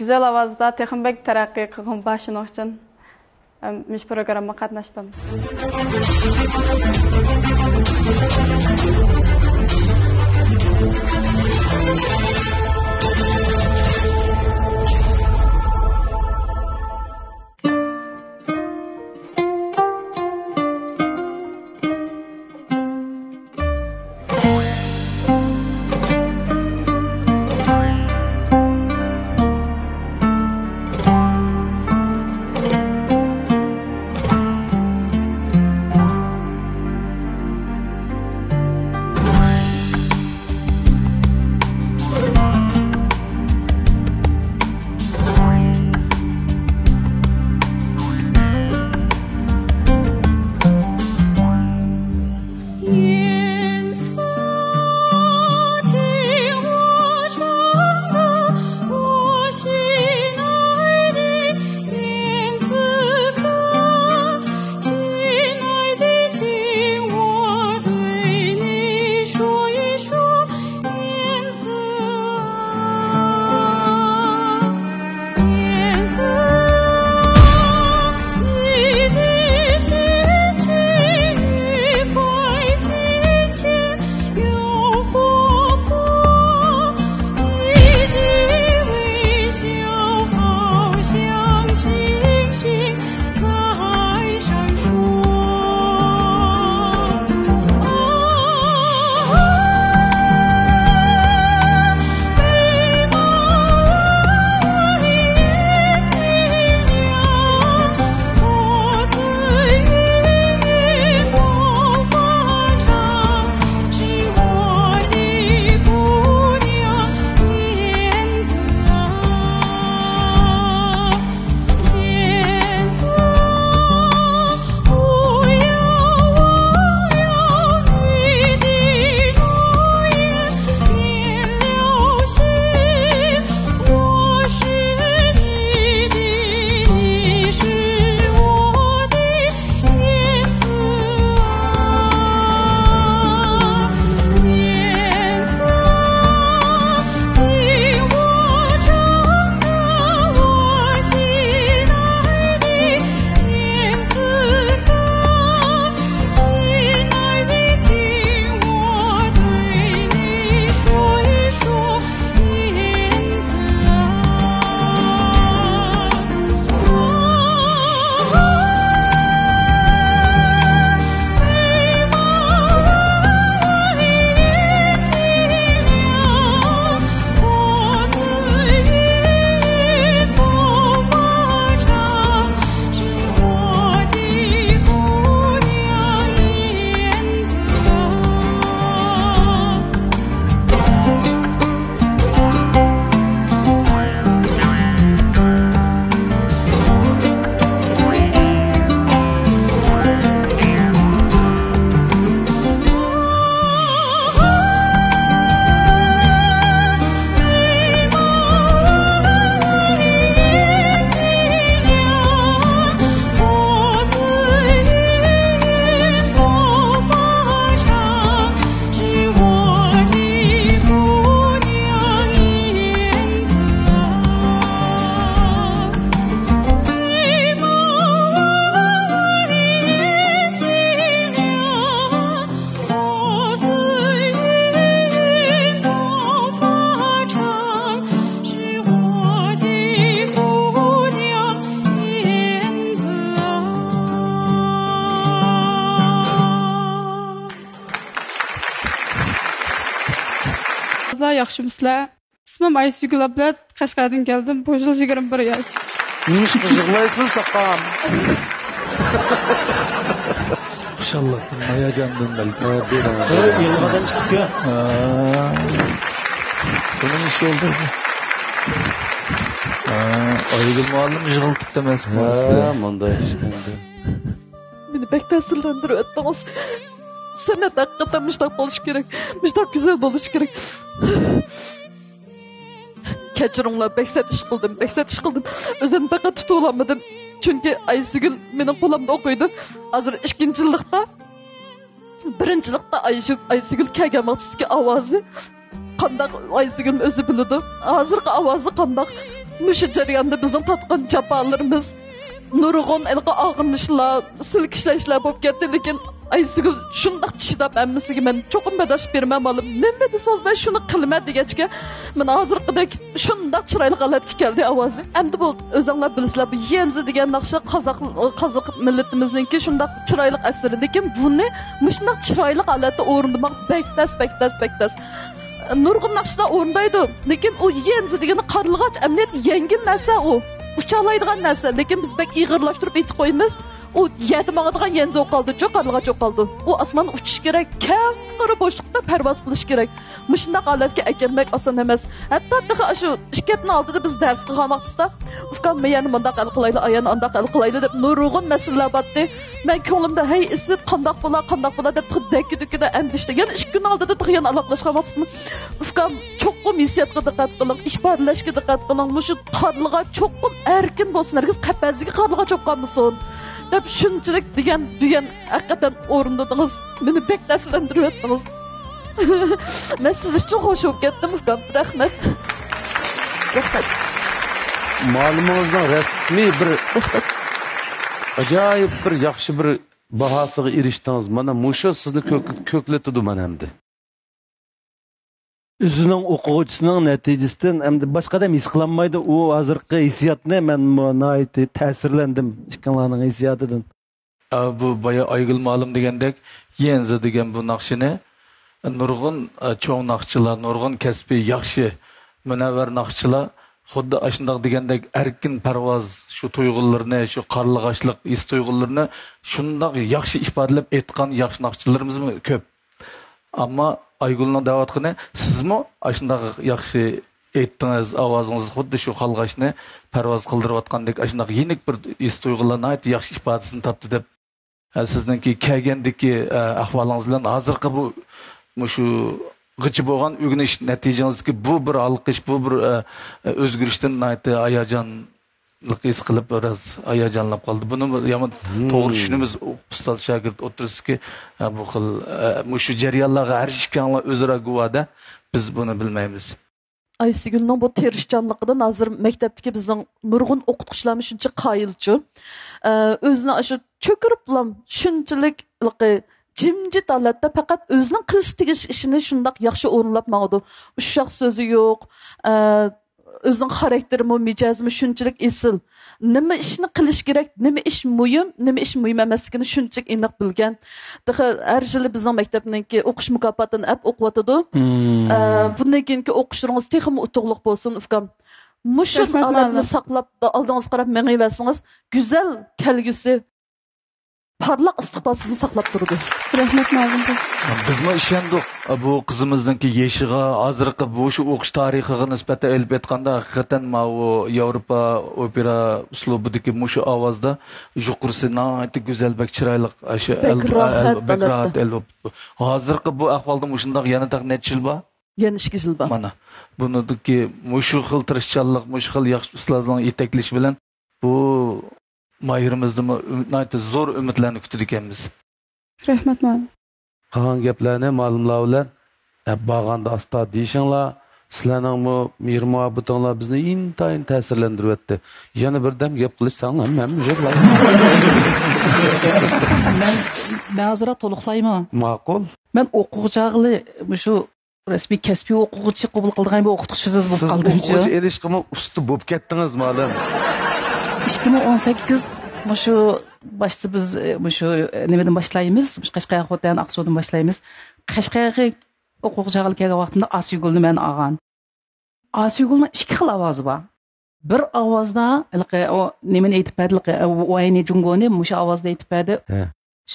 گۈزەل ئاۋازدا تېخىمۇ بەك تەرەققىي قىلغۇم بار، شۇنىڭ ئۈچۈن، ئەم، مۇشۇ پروگراممىغا قاتناشتىم. ياخشىمۇسىلەر؟ ئىسمىم ئايسۈگۈل ئابلەت، قەشقەردىن كەلدىم. بۇ يىل يىگىرمە بىر ياش. نېمىشقا يىغلايسىز، ساقام؟ خۇشاللىقتىن، ھاياجاندىن بەلكى. ھە، بېرىڭ، بېرىڭ. يىغلىغاندىن چىقىپتۇ. ھە. بۇنىڭ ئىشى بولدى. ھە، ئايگۈل مۇئەللىم يىغلىتىپتۇ ئەمەسمۇ؟ ھە، مۇنداق ئىش ئەمدى. مېنى بەك تەسىرلەندۈرۈۋەتتىڭىز. سەنئەت ھەقىقەتەن مۇشۇنداق بولۇشى كېرەك. مۇشۇنداق گۈزەل بولۇشى كېرەك. كەچۈرۈڭلار، بەك سەت ئىش قىلدىم، بەك سەت ئىش قىلدىم. ئۆزۈمنى پەقەت تۇتۇۋالالمىدىم. چۈنكى ئايسۈگۈل مېنىڭ قولۇمدا ئوقۇيدۇ. ھازىر ئىككىنچى يىللىقتا، بىرىنچى يىللىقتا ئايشۇ-، ئايسۈگۈل كەلگەن ۋاقتىدىكى ئاۋازى قانداق، ئايسۈگۈلمۇ ئۆزى بىلىدۇ. ھازىرقى ئاۋازى قانداق؟ مۇشۇ جەرياندا بىزنىڭ تارتقان جاپالىرىمىز، نۇرغۇن ھېلىقى ئاغرىنىشلار، سىلكىشلەشلەر بولۇپ كەتتى. لېكىن ئايسۈگۈل شۇنداق چىداپ ھەممىسىگە، مەن چوقۇم بەرداشلىق بېرىمەن، بالام، نېمە دېسىڭىز مەن شۇنى قىلىمەن دېگەچكە، مانا ھازىرقىدەك شۇنداق چىرايلىق ھالەتكە كەلدى ئاۋازى. ئەمدى بۇ ئۆزۈڭلار بىلىسىلەر، بۇ يەنزى دېگەن ناخشا قازاق، قازاق مىللىتىمىزنىڭكى شۇنداق چىرايلىق ئەسىرى. لېكىن بۇنى مۇشۇنداق چىرايلىق ھالەتتە ئورۇندىماق بەك تەس، بەك تەس، بەك تەس. نۇرغۇن ناخشىلار ئورۇندايدۇ، لېكىن ئۇ يەنزى دېگىنى قارلىغاچ ئەمەلىيەتتە يەڭگىل نەرسە ئۇ. ئۇچالايدىغان نەرسە، لېكىن بىز بەك ئېغىرلاشتۇرۇپ ئېيتىپ قويىمىز. ئۇ يەردە ماڭىدىغان يەنزى بولۇپ قالدىچۇ، قارلىغاچ بولۇپ قالدى. ئۇ ئاسماندا ئۇچۇش كېرەك، كەڭرى بوشلۇقتا پەرۋاز قىلىش كېرەك. مۇشۇنداق ھالەتكە ئەكەلمەك ئاسان ئەمەس. ھەتتا تېخى ئاشۇ ئىككى ھەپتىنىڭ ئالدىدا بىز دەرس قىلغان ۋاقتىمىزدا، ئۇكام، مەيەننى مۇنداق ھەل قىلايلى، ئاياننى ئانداق ھەل قىلايلى دەپ نۇرغۇن مەسىلىلەر بارتتى. مەن كۆڭلۈمدە، ھەي ئىسىت، قانداق بولا، قانداق بولا دەپ تېخى دەككە-دۈككىدە ئەندىشىدە. يەنە ئىككى كۈننىڭ ئالدىدا تېخى يەنە ئالاقىلاشقان ۋاقتىمىزدا، ئۇكام، چوقۇم ھېسسىياتقا دىققەت قىلىڭ، ئىپادىلەشكە دىققەت قىلىڭ، مۇشۇ قارلىغاچ چوقۇم ئەركىن بولسۇن، ھەرگىز قەپەسىگە قارلىغاچ بولۇپ قالمىسۇن دەپ شۇنچىلىك دېگەن، دېگەن ھەقىقەتەن ئورۇندىدىڭىز. مېنى بەك تەسىرلەندۈرۈۋەتتىڭىز. مەن سىز ئۈچۈن خوش بولۇپ كەتتىم، ئۇكام. رەھمەت. رەھمەت. مۇئەللىمىڭىزنىڭ رەسمىي بىر ئاجايىپ بىر ياخشى بىر باھاسىغا ئېرىشتىڭىز. مانا مۇشۇ سىزنى كۆك-، كۆكلىتىدۇ مانا ئەمدى. ئۆزىنىڭ ئوقۇغۇچىسىنىڭ نەتىجىسىدىن ئەمدى باشقا ئادەم ھېس قىلالمايدۇ. ئۇ ھازىرقى ھېسسىياتنى مەن ناھايىتى تەسىرلەندىم ئىككىڭلارنىڭ ھېسسىياتىدىن. ئە، بۇ بايا ئايگۈل مۇئەللىم دېگەندەك، يەنزى دېگەن بۇ ناخشىنى نۇرغۇن، ئە، چوڭ ناخشىچىلار، نۇرغۇن كەسپىي ياخشى مۇنەۋۋەر ناخشىچىلار خۇددى ئاشۇنداق دېگەندەك ئەركىن پەرۋاز، شۇ تۇيغۇلىرىنى، شۇ قارلىغاچلىق ھېس تۇيغۇلىرىنى شۇنداق ياخشى ئىپادىلەپ ئېيتقان ياخشى ناخشىچىلىرىمىزمۇ كۆپ. ئەمما ئايگۈلنىڭ دەۋاتقىنى، سىزمۇ ئاشۇنداق ياخشى ئېيتتىڭىز، ئاۋازىڭىز خۇددى شۇ قارلىغاچنى پەرۋاز قىلدۇرۇۋاتقاندەك ئاشۇنداق يېنىك بىر ھېس تۇيغۇلار ناھايىتى ياخشى ئىپادىسىنى تاپتى دەپ، ھە، سىزنىڭكى كەلگەندىكى، ئە، ئەھۋالىڭىز بىلەن ھازىرقى بۇ، مۇشۇغىچە بولغان ئۆگىنىش نەتىجىڭىزدىكى بۇ بىر ھالقىش، بۇ بىر، ئە، ئۆزگىرىشتىن ناھايىتى ھاياجانلىق ھېس قىلىپ، بىراز ھاياجانلاپ قالدى. بۇنى يامان توغرا چۈشىنىمىز، ئۇستاز شاگىرت ئوتتۇرىسىدىكى، ئە، بۇ خىل، ئە، مۇشۇ جەريانلارغا ھەر ئىككىڭلار ئۆزئارا گۇۋاھدا، بىز بۇنى بىلمەيمىز. ئايسىگۈلنىڭ بۇ تىرىشچانلىقىدىن ھازىر مەكتەپتىكى بىزنىڭ نۇرغۇن ئوقۇتقۇچىلارمۇ شۇنچە قايىلچۇ. ئە، ئۆزىنى ئاشۇ چۆكۈرۈپلام شۇنچىلىك جىمجىت ھالەتتە پەقەت ئۆزىنىڭ قىلىش تېگىش ئىشىنى شۇنداق ياخشى ئورۇنلاپ ماڭىدۇ. ئۇششاق سۆزى يوق. ئە، ئۆزىنىڭ خاراكتېرىمۇ، مىجەزىمۇ شۇنچىلىك ئېسىل. نېمە ئىشنى قىلىش كېرەك، نېمە ئىش مۇھىم، نېمە ئىش مۇھىم ئەمەسلىكىنى شۇنچىلىك ئېنىق بىلگەن. تېخى ھەر يىلى بىزنىڭ مەكتەپنىڭكى ئوقۇش مۇكاپاتىنى ئەپ ئوقۇۋاتىدۇ. ئە، بۇندىن كېيىنكى ئوقۇشلىرىڭىز تېخىمۇ ئۇتۇقلۇق بولسۇن، ئۇكام. مۇشۇ ھالەتنى ساقلاپ، ئالدىڭىزغا قاراپ مېڭىۋەرسىڭىز، گۈزەل كەلگۈسى، پارلاق ئىستىقبال سىزنى ساقلاپ تۇرىدۇ. رەھمەت، مۇئەللىم. بىزمۇ ئىشەندۇق، بۇ قىزىمىزنىڭكى يېشىغا، ھازىرقى مۇشۇ ئوقۇش تارىخىغا نىسبەتەن ئېلىپ ئېيتقاندا، ھەقىقەتەن ماۋۇ ياۋروپا ئوپېرا ئۇسلۇبىدىكى مۇشۇ ئاۋازدا يۇقىرىسى ناھايىتى گۈزەل، بەك چىرايلىق، ئاشۇ بەك ئەل-، راھەت ئەل-، بەك ئەلۋەتتە. راھەت ئەلۋەتتە. ھازىرقى بۇ ئەھۋالدا مۇشۇنداق يەنە تېخى نەچچە يىل بار؟ يەنە ئىككى يىل بار. مانا، بۇنىڭدىكى مۇشۇ خىل تىرىشچانلىق، مۇشۇ خىل ياخشى ئۇستازلارنىڭ يېتەكلىشى بىلەن بۇ ماھىرىمىزدىمۇ ئۈمىد، ناھايىتى زور ئۈمىدلەرنى كۈتىدىكەنمىز. رەھمەت، مۇئەللىم. قالغان گەپلەرنى مۇئەللىملار بىلەن، ئە، بارغاندا ئاستا دېيىشىڭلار. سىلەرنىڭمۇ مېھىر-مۇھەببىتىڭلار بىزنى ئىنتايىن تەسىرلەندۈرۈۋەتتى. يەنە بىردەم گەپ قىلىشساڭلار ھەممە يىغلايدۇ. مەن، مەن ئازراق تولۇقلايمۇ؟ ماقۇل. مەن ئوقۇغۇچى چاغلى مۇشۇ رەسمىي كەسپىي ئوقۇغۇچى قوبۇل قىلىدىغان بىر ئوقۇتقۇچىسىز بولۇپ قالدىمچۇ؟ سىز ئوقۇغۇچى ئېلىشقىمۇ ئۇستا بولۇپ كەتتىڭىز، مۇئەللىم. ئىككى مىڭ ئون سەككىز مۇشۇ باشتا بىز، مۇشۇ نېمىدىن باشلايمىز؟ مۇشۇ قەشقەر، خوتەن، ئاقسۇدىن باشلايمىز. قەشقەرگە ئوقۇغۇچى چاغلىق كەلگەن ۋاقتىمدا ئاسىيگۈلنى مەن ئالغان. ئاسىيگۈلنىڭ ئىككى خىل ئاۋازى بار. بىر ئاۋازدا ھېلىقى ئۇ نېمىنى ئېيتىپ بەردى، ھېلىقى ۋاينى جۇڭگونى مۇشۇ ئاۋازدا ئېيتىپ بەردى. ھە.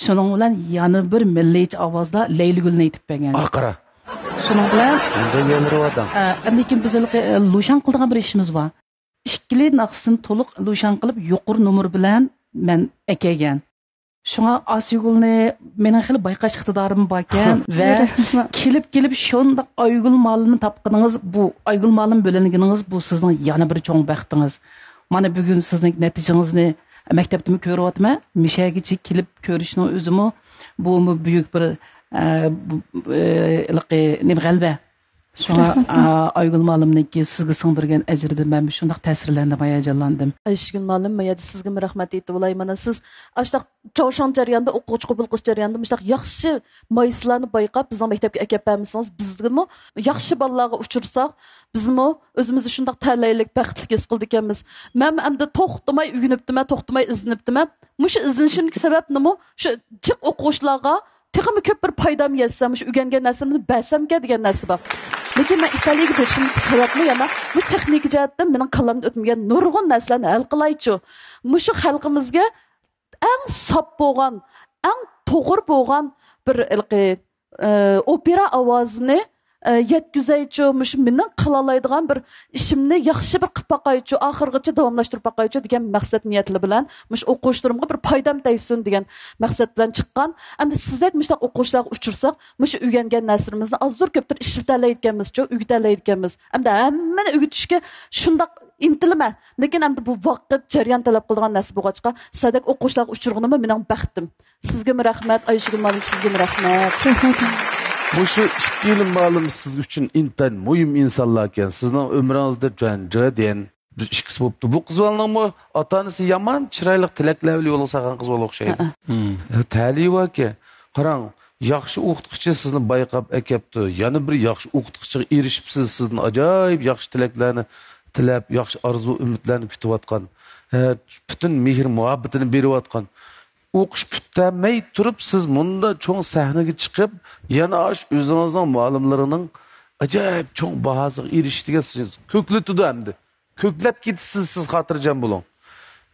شۇنىڭ بىلەن يەنە بىر مىللىيچە ئاۋازدا لەيلىگۈلنى ئېيتىپ بەرگەن. ئاقارا. شۇنىڭ بىلەن، ئە، ئەمدى كېيىن بىز ھېلىقى، ئە، لۇشياڭ قىلىدىغان بىر ئىشىمىز بار. ئىككىلى ناخشىسىنى تولۇق لۇشياڭ قىلىپ يۇقىرى نومۇر بىلەن مەن ئەكەلگەن. شۇڭا ئاسىيگۈلنى مېنىڭ خېلى بايقاش ئىقتىدارىم باركەن ۋە رەھمەت. كېلىپ كېلىپ شۇنداق ئايگۈل مالىمنى تاپقىنىڭىز، بۇ ئايگۈل مالىم بۆلەنگىنىڭىز، بۇ سىزنىڭ يەنە بىر چوڭ بەختىڭىز. مانا بۈگۈن سىزنىڭ نەتىجىڭىزنى مەكتەپتىمۇ كۆرۈۋاتىمەن. مىشەگىچە كېلىپ كۆرۈشنىڭ ئۆزىمۇ، بۇمۇ بۈيۈك بىر، ئە، بۇ، ئە، ھېلىقى نېمە، غەلىبە. شۇڭا، رەھمەت. ئا، ئايگۈل مالىمنىڭكى سىزگە سىڭدۈرگەن ئەجرىدىن مەن شۇنداق تەسىرلەندىم، ھاياجانلاندىم. ئايشىگۈل مالىم، ما يەردە سىزگىمۇ رەھمەت ئېيتىپ بولاي. مانا سىز ئاشۇنداق چاۋشياڭ جەريانىدا، ئوقۇغۇچى قوبۇل قىلىش جەريانىدا مۇشۇنداق ياخشى مايسىلارنى بايقاپ، بىزنىڭ مەكتەپكە ئەكەپ بەرمىسىڭىز، بىزگىمۇ ياخشى بالىلارغا ئۇچرىساق، بىزمۇ ئۆزىمىزنى شۇنداق تەلەيلىك، بەختلىك ھېس قىلىدىكەنمىز. مەن ئەمدى توختىماي ئۆگىنىپتىمەن، توختىماي ئىزدىنىپتىمەن. مۇشۇ ئىزدىنىشىمدىكى سەۋەبنىمۇ شۇ جىق ئوقۇغۇچىلارغا تېخىمۇ كۆپ بىر پايدام يەتسە، مۇشۇ ئۆگەنگەن نەرسىمنى بەرسەمكەن دېگەن نەرسە بار. لېكىن مەن ئىتالىيەگە بېرىشىمدىكى سەۋەبمۇ يەنە بۇ تېخنىكا جەھەتتىن مېنىڭ كاللامدىن ئۆتمىگەن نۇرغۇن نەرسىلەرنى ھەل قىلايچۇ. مۇشۇ خەلقىمىزگە ئەڭ ساپ بولغان، ئەڭ توغرا بولغان بىر ھېلىقى، ئى، ئوپېرا ئاۋازىنى، ئى، يەتكۈزەيچۇ، مۇشۇ مېنىڭ قىلالايدىغان بىر ئىشىمنى ياخشى بىر قىلىپ باقايچۇ، ئاخىرغىچە داۋاملاشتۇرۇپ باقايچۇ دېگەن مەقسەت نىيەتلىرى بىلەن مۇشۇ ئوقۇغۇچىلىرىمغا بىر پايدام تەگسۇن دېگەن مەقسەت بىلەن چىققان. ئەمدى سىزدەك مۇشۇنداق ئوقۇغۇچىلارغا ئۇچرىساق، مۇشۇ ئۆگەنگەن نەرسىلىرىمىزنى ئازدۇر كۆپتۇر ئىشلىتەلەيدىكەنمىزچۇ، ئۆگىتەلەيدىكەنمىز. ئەمدى ھەممىنى ئۆگىتىشكە شۇنداق ئىنتىلىمەن. لېكىن ئەمدى بۇ ۋاقىت، جەريان تەلەپ قىلىدىغان نەرسە بولغاچقا، سىلەردەك ئوقۇغۇچىلارغا ئۇچرىغىنىمۇ مېنىڭ بەختىم. سىزگىمۇ رەھمەت، ئايشىگۈل مالىم، سىزگىمۇ رەھمەت. مۇشۇ ئىككىلا مالىم سىز ئۈچۈن ئىنتايىن مۇھىم ئىنسانلاركەن. سىزنىڭ ئۆمرىڭىزدە جۈەن جېدىن بىز ئىككىسى بوپتۇ. بۇ قىز بالىنىڭمۇ ئاتا-ئانىسى يامان چىرايلىق تىلەكلەر بىلەن يولغا سالغان قىز بالا ئوخشايدۇ. ھەئە. تەلىيى باركەن. قاراڭ، ياخشى ئوقۇتقۇچى سىزنى بايقاپ ئەكەپتۇ. يەنە بىر ياخشى ئوقۇتقۇچىغا ئېرىشىپسىز. سىزدىن ئاجايىپ ياخشى تىلەكلەرنى تىلەپ، ياخشى ئارزۇ-ئۈمىدلەرنى كۈتۈۋاتقان. ھە، پۈتۈن مېھىر-مۇھەببىتىنى بېرىۋاتقان. ئوقۇش پۈتتۈرمەي تۇرۇپ، سىز مۇنداق چوڭ سەھنىگە چىقىپ، يەنە ئاشۇ ئۆزىڭىزنىڭ مۇئەللىملىرىنىڭ ئاجايىپ چوڭ باھاسىغا ئېرىشىش دېگەن سىزنى كۆكلىتىدۇ ئەمدى. كۆكلەپ كېتىسىز، سىز خاتىرجەم بولۇڭ.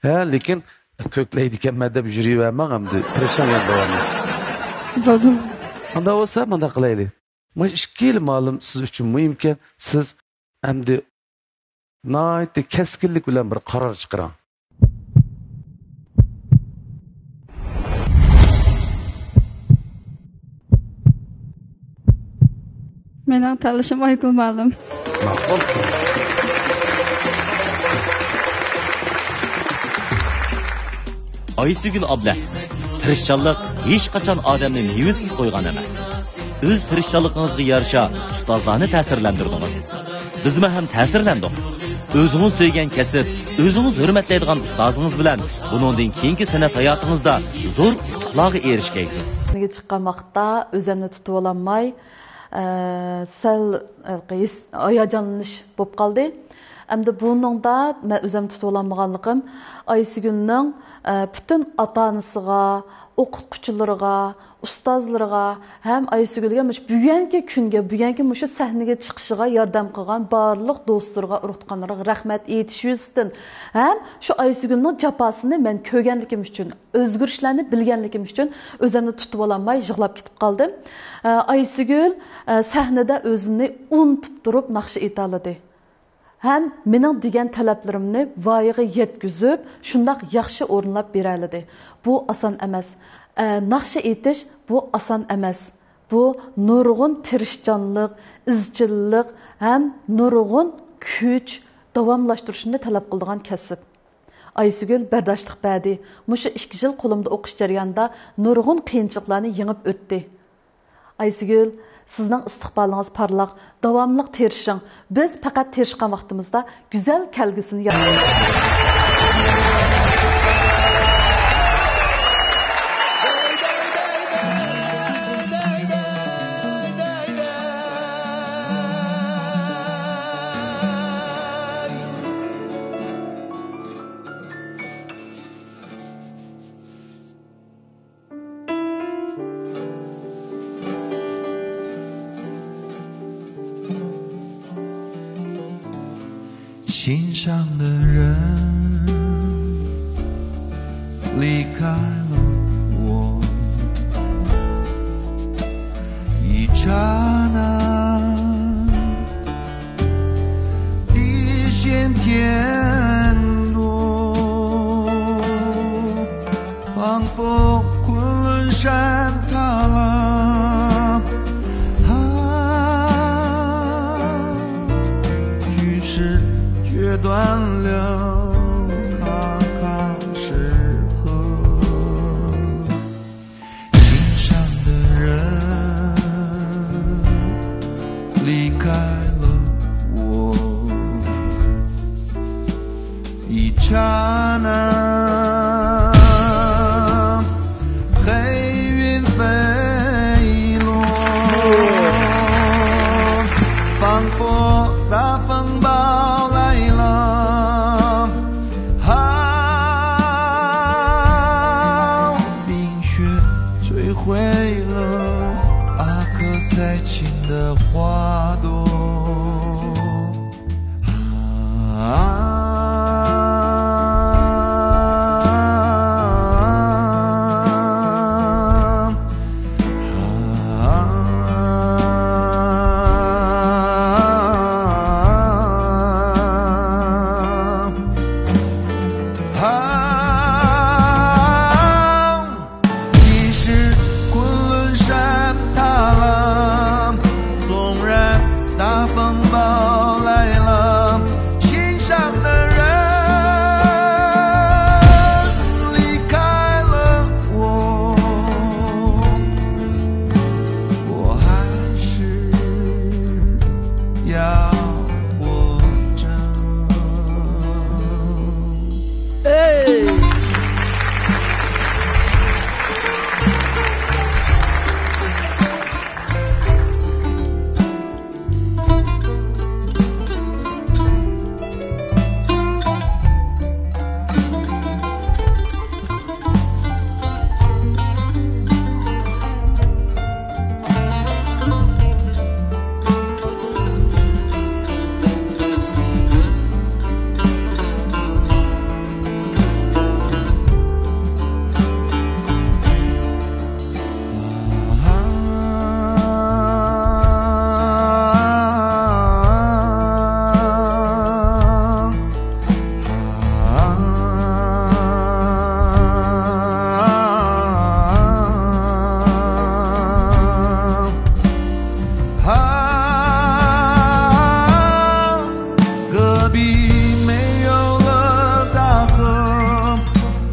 ھە، لېكىن كۆكلەيدىكەنمەن دەپ يۈرۈۋەرمەڭ ئەمدى. تىرىشىڭ يەنە داۋاملىق. بولدى. ئانداق بولسا، مۇنداق قىلايلى. مانا ئىككىلا مالىم سىز ئۈچۈن مۇھىمكەن. سىز ئەمدى ناھايىتى كەسكىنلىك بىلەن بىر قارار چىقىرىڭ. مېنىڭ تاللىشىم ئايگۈل مالىم. ماقۇل. ئايسىگۈل ئابلەت، تىرىشچانلىق ھېچقاچان ئادەمنى مېۋىسىز قويغان ئەمەس. ئۆز تىرىشچانلىقىڭىزغا يارىشا ئۇستازلارنى تەسىرلەندۈردىڭىز. بىزمۇ ھەم تەسىرلەندۇق. ئۆزىڭىز سۆيگەن كەسىپ، ئۆزىڭىز ھۆرمەتلەيدىغان ئۇستازىڭىز بىلەن بۇنىڭدىن كېيىنكى سەنئەت ھاياتىڭىزدا زور ئۇتۇقلارغا ئېرىشكەيسىز. سەھنىگە چىققان ۋاقىتتا ئۆزۈمنى تۇتۇۋالالماي، ئە، سەل، ئە، ھېس-، ھاياجانلىنىش بولۇپ قالدى. ئەمدى بۇنىڭدا مەن ئۆزۈمنى تۇتۇۋالالمىغانلىقىم ئايسىگۈلنىڭ، ئە، پۈتۈن ئاتا-ئانىسىغا، ئوقۇتقۇچىلىرىغا، ئۇستازلىرىغا ھەم ئايسىگۈلگە مۇشۇ بۈگۈنكى كۈنگە، بۈگۈنكى مۇشۇ سەھنىگە چىقىشىغا ياردەم قىلغان بارلىق دوستلىرىغا، ئۇرۇق-تۇغقانلىرىغا رەھمەت ئېيتىش يۈزىسىدىن ھەم شۇ ئايسىگۈلنىڭ جاپاسىنى مەن كۆرگەنلىكىم ئۈچۈن، ئۆزگىرىشلەرنى بىلگەنلىكىم ئۈچۈن ئۆزۈمنى تۇتۇۋالالماي يىغلاپ كېتىپ قالدىم. ئە، ئايسىگۈل، ئە، سەھنىدە ئۆزىنى ئۇنتۇپ تۇرۇپ ناخشا ئېيتالىدى. ھەم مېنىڭ دېگەن تەلەپلىرىمنى ۋايىغا يەتكۈزۈپ، شۇنداق ياخشى ئورۇنلاپ بېرەلىدى. بۇ ئاسان ئەمەس. ئە، ناخشا ئېيتىش بۇ ئاسان ئەمەس. بۇ نۇرغۇن تىرىشچانلىق، ئىزچىللىق ھەم نۇرغۇن كۈچ، داۋاملاشتۇرۇشنى تەلەپ قىلىدىغان كەسىپ. ئايسىگۈل بەرداشلىق بەردى. مۇشۇ ئىككى يىل قولۇمدا ئوقۇش جەريانىدا نۇرغۇن قىيىنچىلىقلارنى يېڭىپ ئۆتتى. ئايسىگۈل، سىزنىڭ ئىستىقبالىڭىز پارلاق، داۋاملىق تىرىشىڭ. بىز پەقەت تىرىشقان ۋاقتىمىزدا گۈزەل كەلگۈسىنى يارىتىمىز. 心上的人离开了我，一刹那，地陷天落。 仿佛昆仑山塌了，啊，举世决断了，卡卡是河。心上的人离开了我， 一刹那，黑云飞落，仿佛大风暴来了，好，冰雪摧毁了阿克塞钦的花朵。 其实昆仑山塌了，纵然大风暴来了，心上的人离开了我，我还是要活着。哎。 隔壁没有了大河，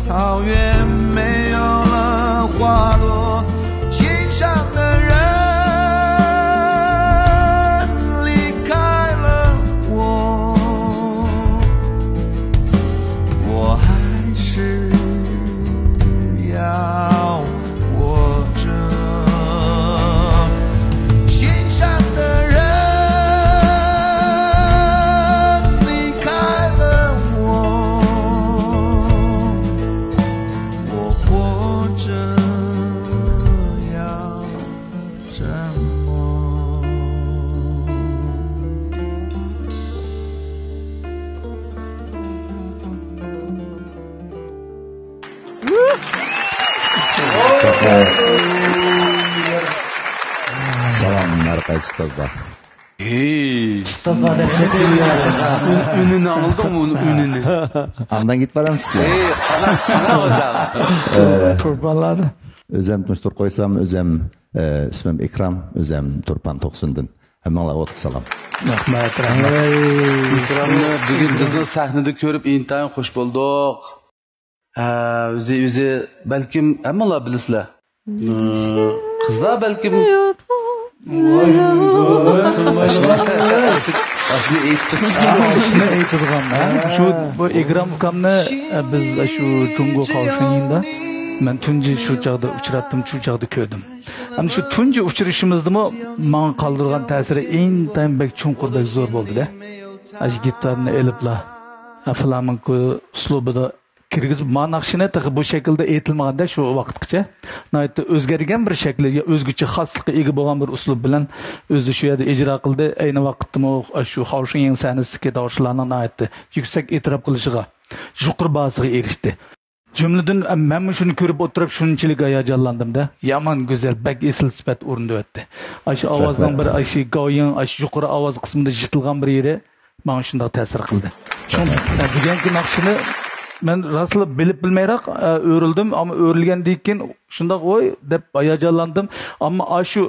草原没有了花朵，心上的人离开了我，我还是要 活着，心上的人离开了我，我活着要怎么？ سالام، ھەر قايسى ئۇستازلار. ھېي. ئۇستازلار دەپ كەتتىم يا. ئۈن-، ئۈنىنى ئاڭلىدىڭمۇ، ئۇنىڭ ئۈنىنى؟ ئاندىن كېتىپ بارامسىز سىلەر؟ ھېي، قاراڭ، قاراڭ. ئۆزۈم تونۇشتۇرۇپ قويسام، ئۆزۈم، ئە، ئىسمىم ئىكرام، ئۆزۈم تۇرپان توقسۇندىن. ھەممىڭلارغا ئوتلۇق سالام. رەھمەت، رەھمەت. ئىكرامنى بۈگۈن بىزنىڭ سەھنىدە كۆرۈپ ئىنتايىن خۇش بولدۇق. ھە، ئۆزى، ئۆزى بەلكىم ھەممىڭلار بىلىسىلەر. قىزلار بەلكىم. ئاشۇنى ئېيتتۇق. ئاشۇنى ئېيتىدىغان، ھە؟ شۇ، بۇ ئىكرام ئۇكامنى، ئە، بىز شۇ جۇڭگو قاۋشىنىڭ يېنىدا، مەن تۇنجى شۇ چاغدا ئۇچراتتىم، شۇ چاغدا كۆردۈم. ھەم شۇ تۇنجى ئۇچرىشىمىزدىمۇ ماڭا قالدۇرغان تەسىرى ئىنتايىن بەك چوڭقۇر، بەك زور بولدى-دە. ئاشۇ گىتارنى ئېلىپلا، ھە، فلامېنكو ئۇسلۇبىدا كىرگۈزۈپ، ما ناخشىنى تېخى بۇ شەكىلدە ئېيتىلمىغاندەك شۇ ۋاقىتقىچە ناھايىتى ئۆزگەرگەن بىر شەكىل، يا ئۆزگىچە خاسلىققا ئىگە بولغان بىر ئۇسلۇب بىلەن ئۆزى شۇ يەردە ئىجرا قىلدى. ئەينى ۋاقىتتىمۇ شۇ خاۋشۇڭيىڭ سەھنىسىدىكى داۋۇشلارنىڭ ناھايىتى يۈكسەك ئېتىراپ قىلىشىغا، يۇقىرى باھاسىغا ئېرىشتى. جۈملىدىن مەنمۇ شۇنى كۆرۈپ ئولتۇرۇپ شۇنچىلىك ھاياجانلاندىم-دە. يامان گۈزەل، بەك ئېسىل سۈپەت ئورۇندىۋەتتى. ئاشۇ ئاۋازنىڭ بىر، ئاشۇ گاۋيىڭ، ئاشۇ يۇقىرى ئاۋاز قىسمىدا يېتىلغان بىر يېرى ماڭا شۇنداق تەسىر قىلدى. شۇڭا سەن دېگەنكى ناخشىنى مەن راستلا بىلىپ بىلمەيراق، ئە، ئۆرۈلدۈم. ئەمما ئۆرۈلگەندىن كېيىن شۇنداق ۋوي دەپ ھاياجانلاندىم. ئەمما ئاشۇ،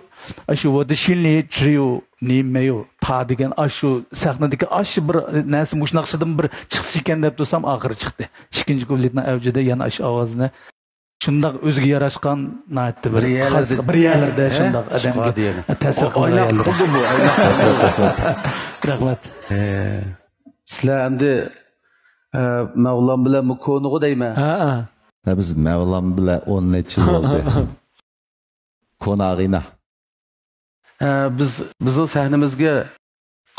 ئاشۇ ۋودىشىنلى ترىو نېمەيو تا دېگەن ئاشۇ سەھنىدىكى ئاشۇ بىر نەرسە مۇشۇ ناخشىدىن بىر چىقسا ئىكەن دەپ تۇرسام، ئاخىرى چىقتى. ئىككىنچى كۇپلېتنىڭ ئەۋجىدە يەنە ئاشۇ ئاۋازنى شۇنداق ئۆزىگە ياراشقان، ناھايىتى بىر بىر يەرلەردە، خاس، بىر يەرلەردە ھە؟ شۇنداق ئادەمگە تەسىر قىلىدۇ. ئايناق قىلدى بۇ، ئايناق قىلدى. رەھمەت. ھە. سىلەر ئەمدى، ئە، مەۋلان بىلەن كونىغۇ دەيمەن. ھە، ھە. ھە، بىز مەۋلان بىلەن ئون نەچچە يىل بولدى. كونا ئاغىنە. ھە، بىز، بىزنىڭ سەھنىمىزگە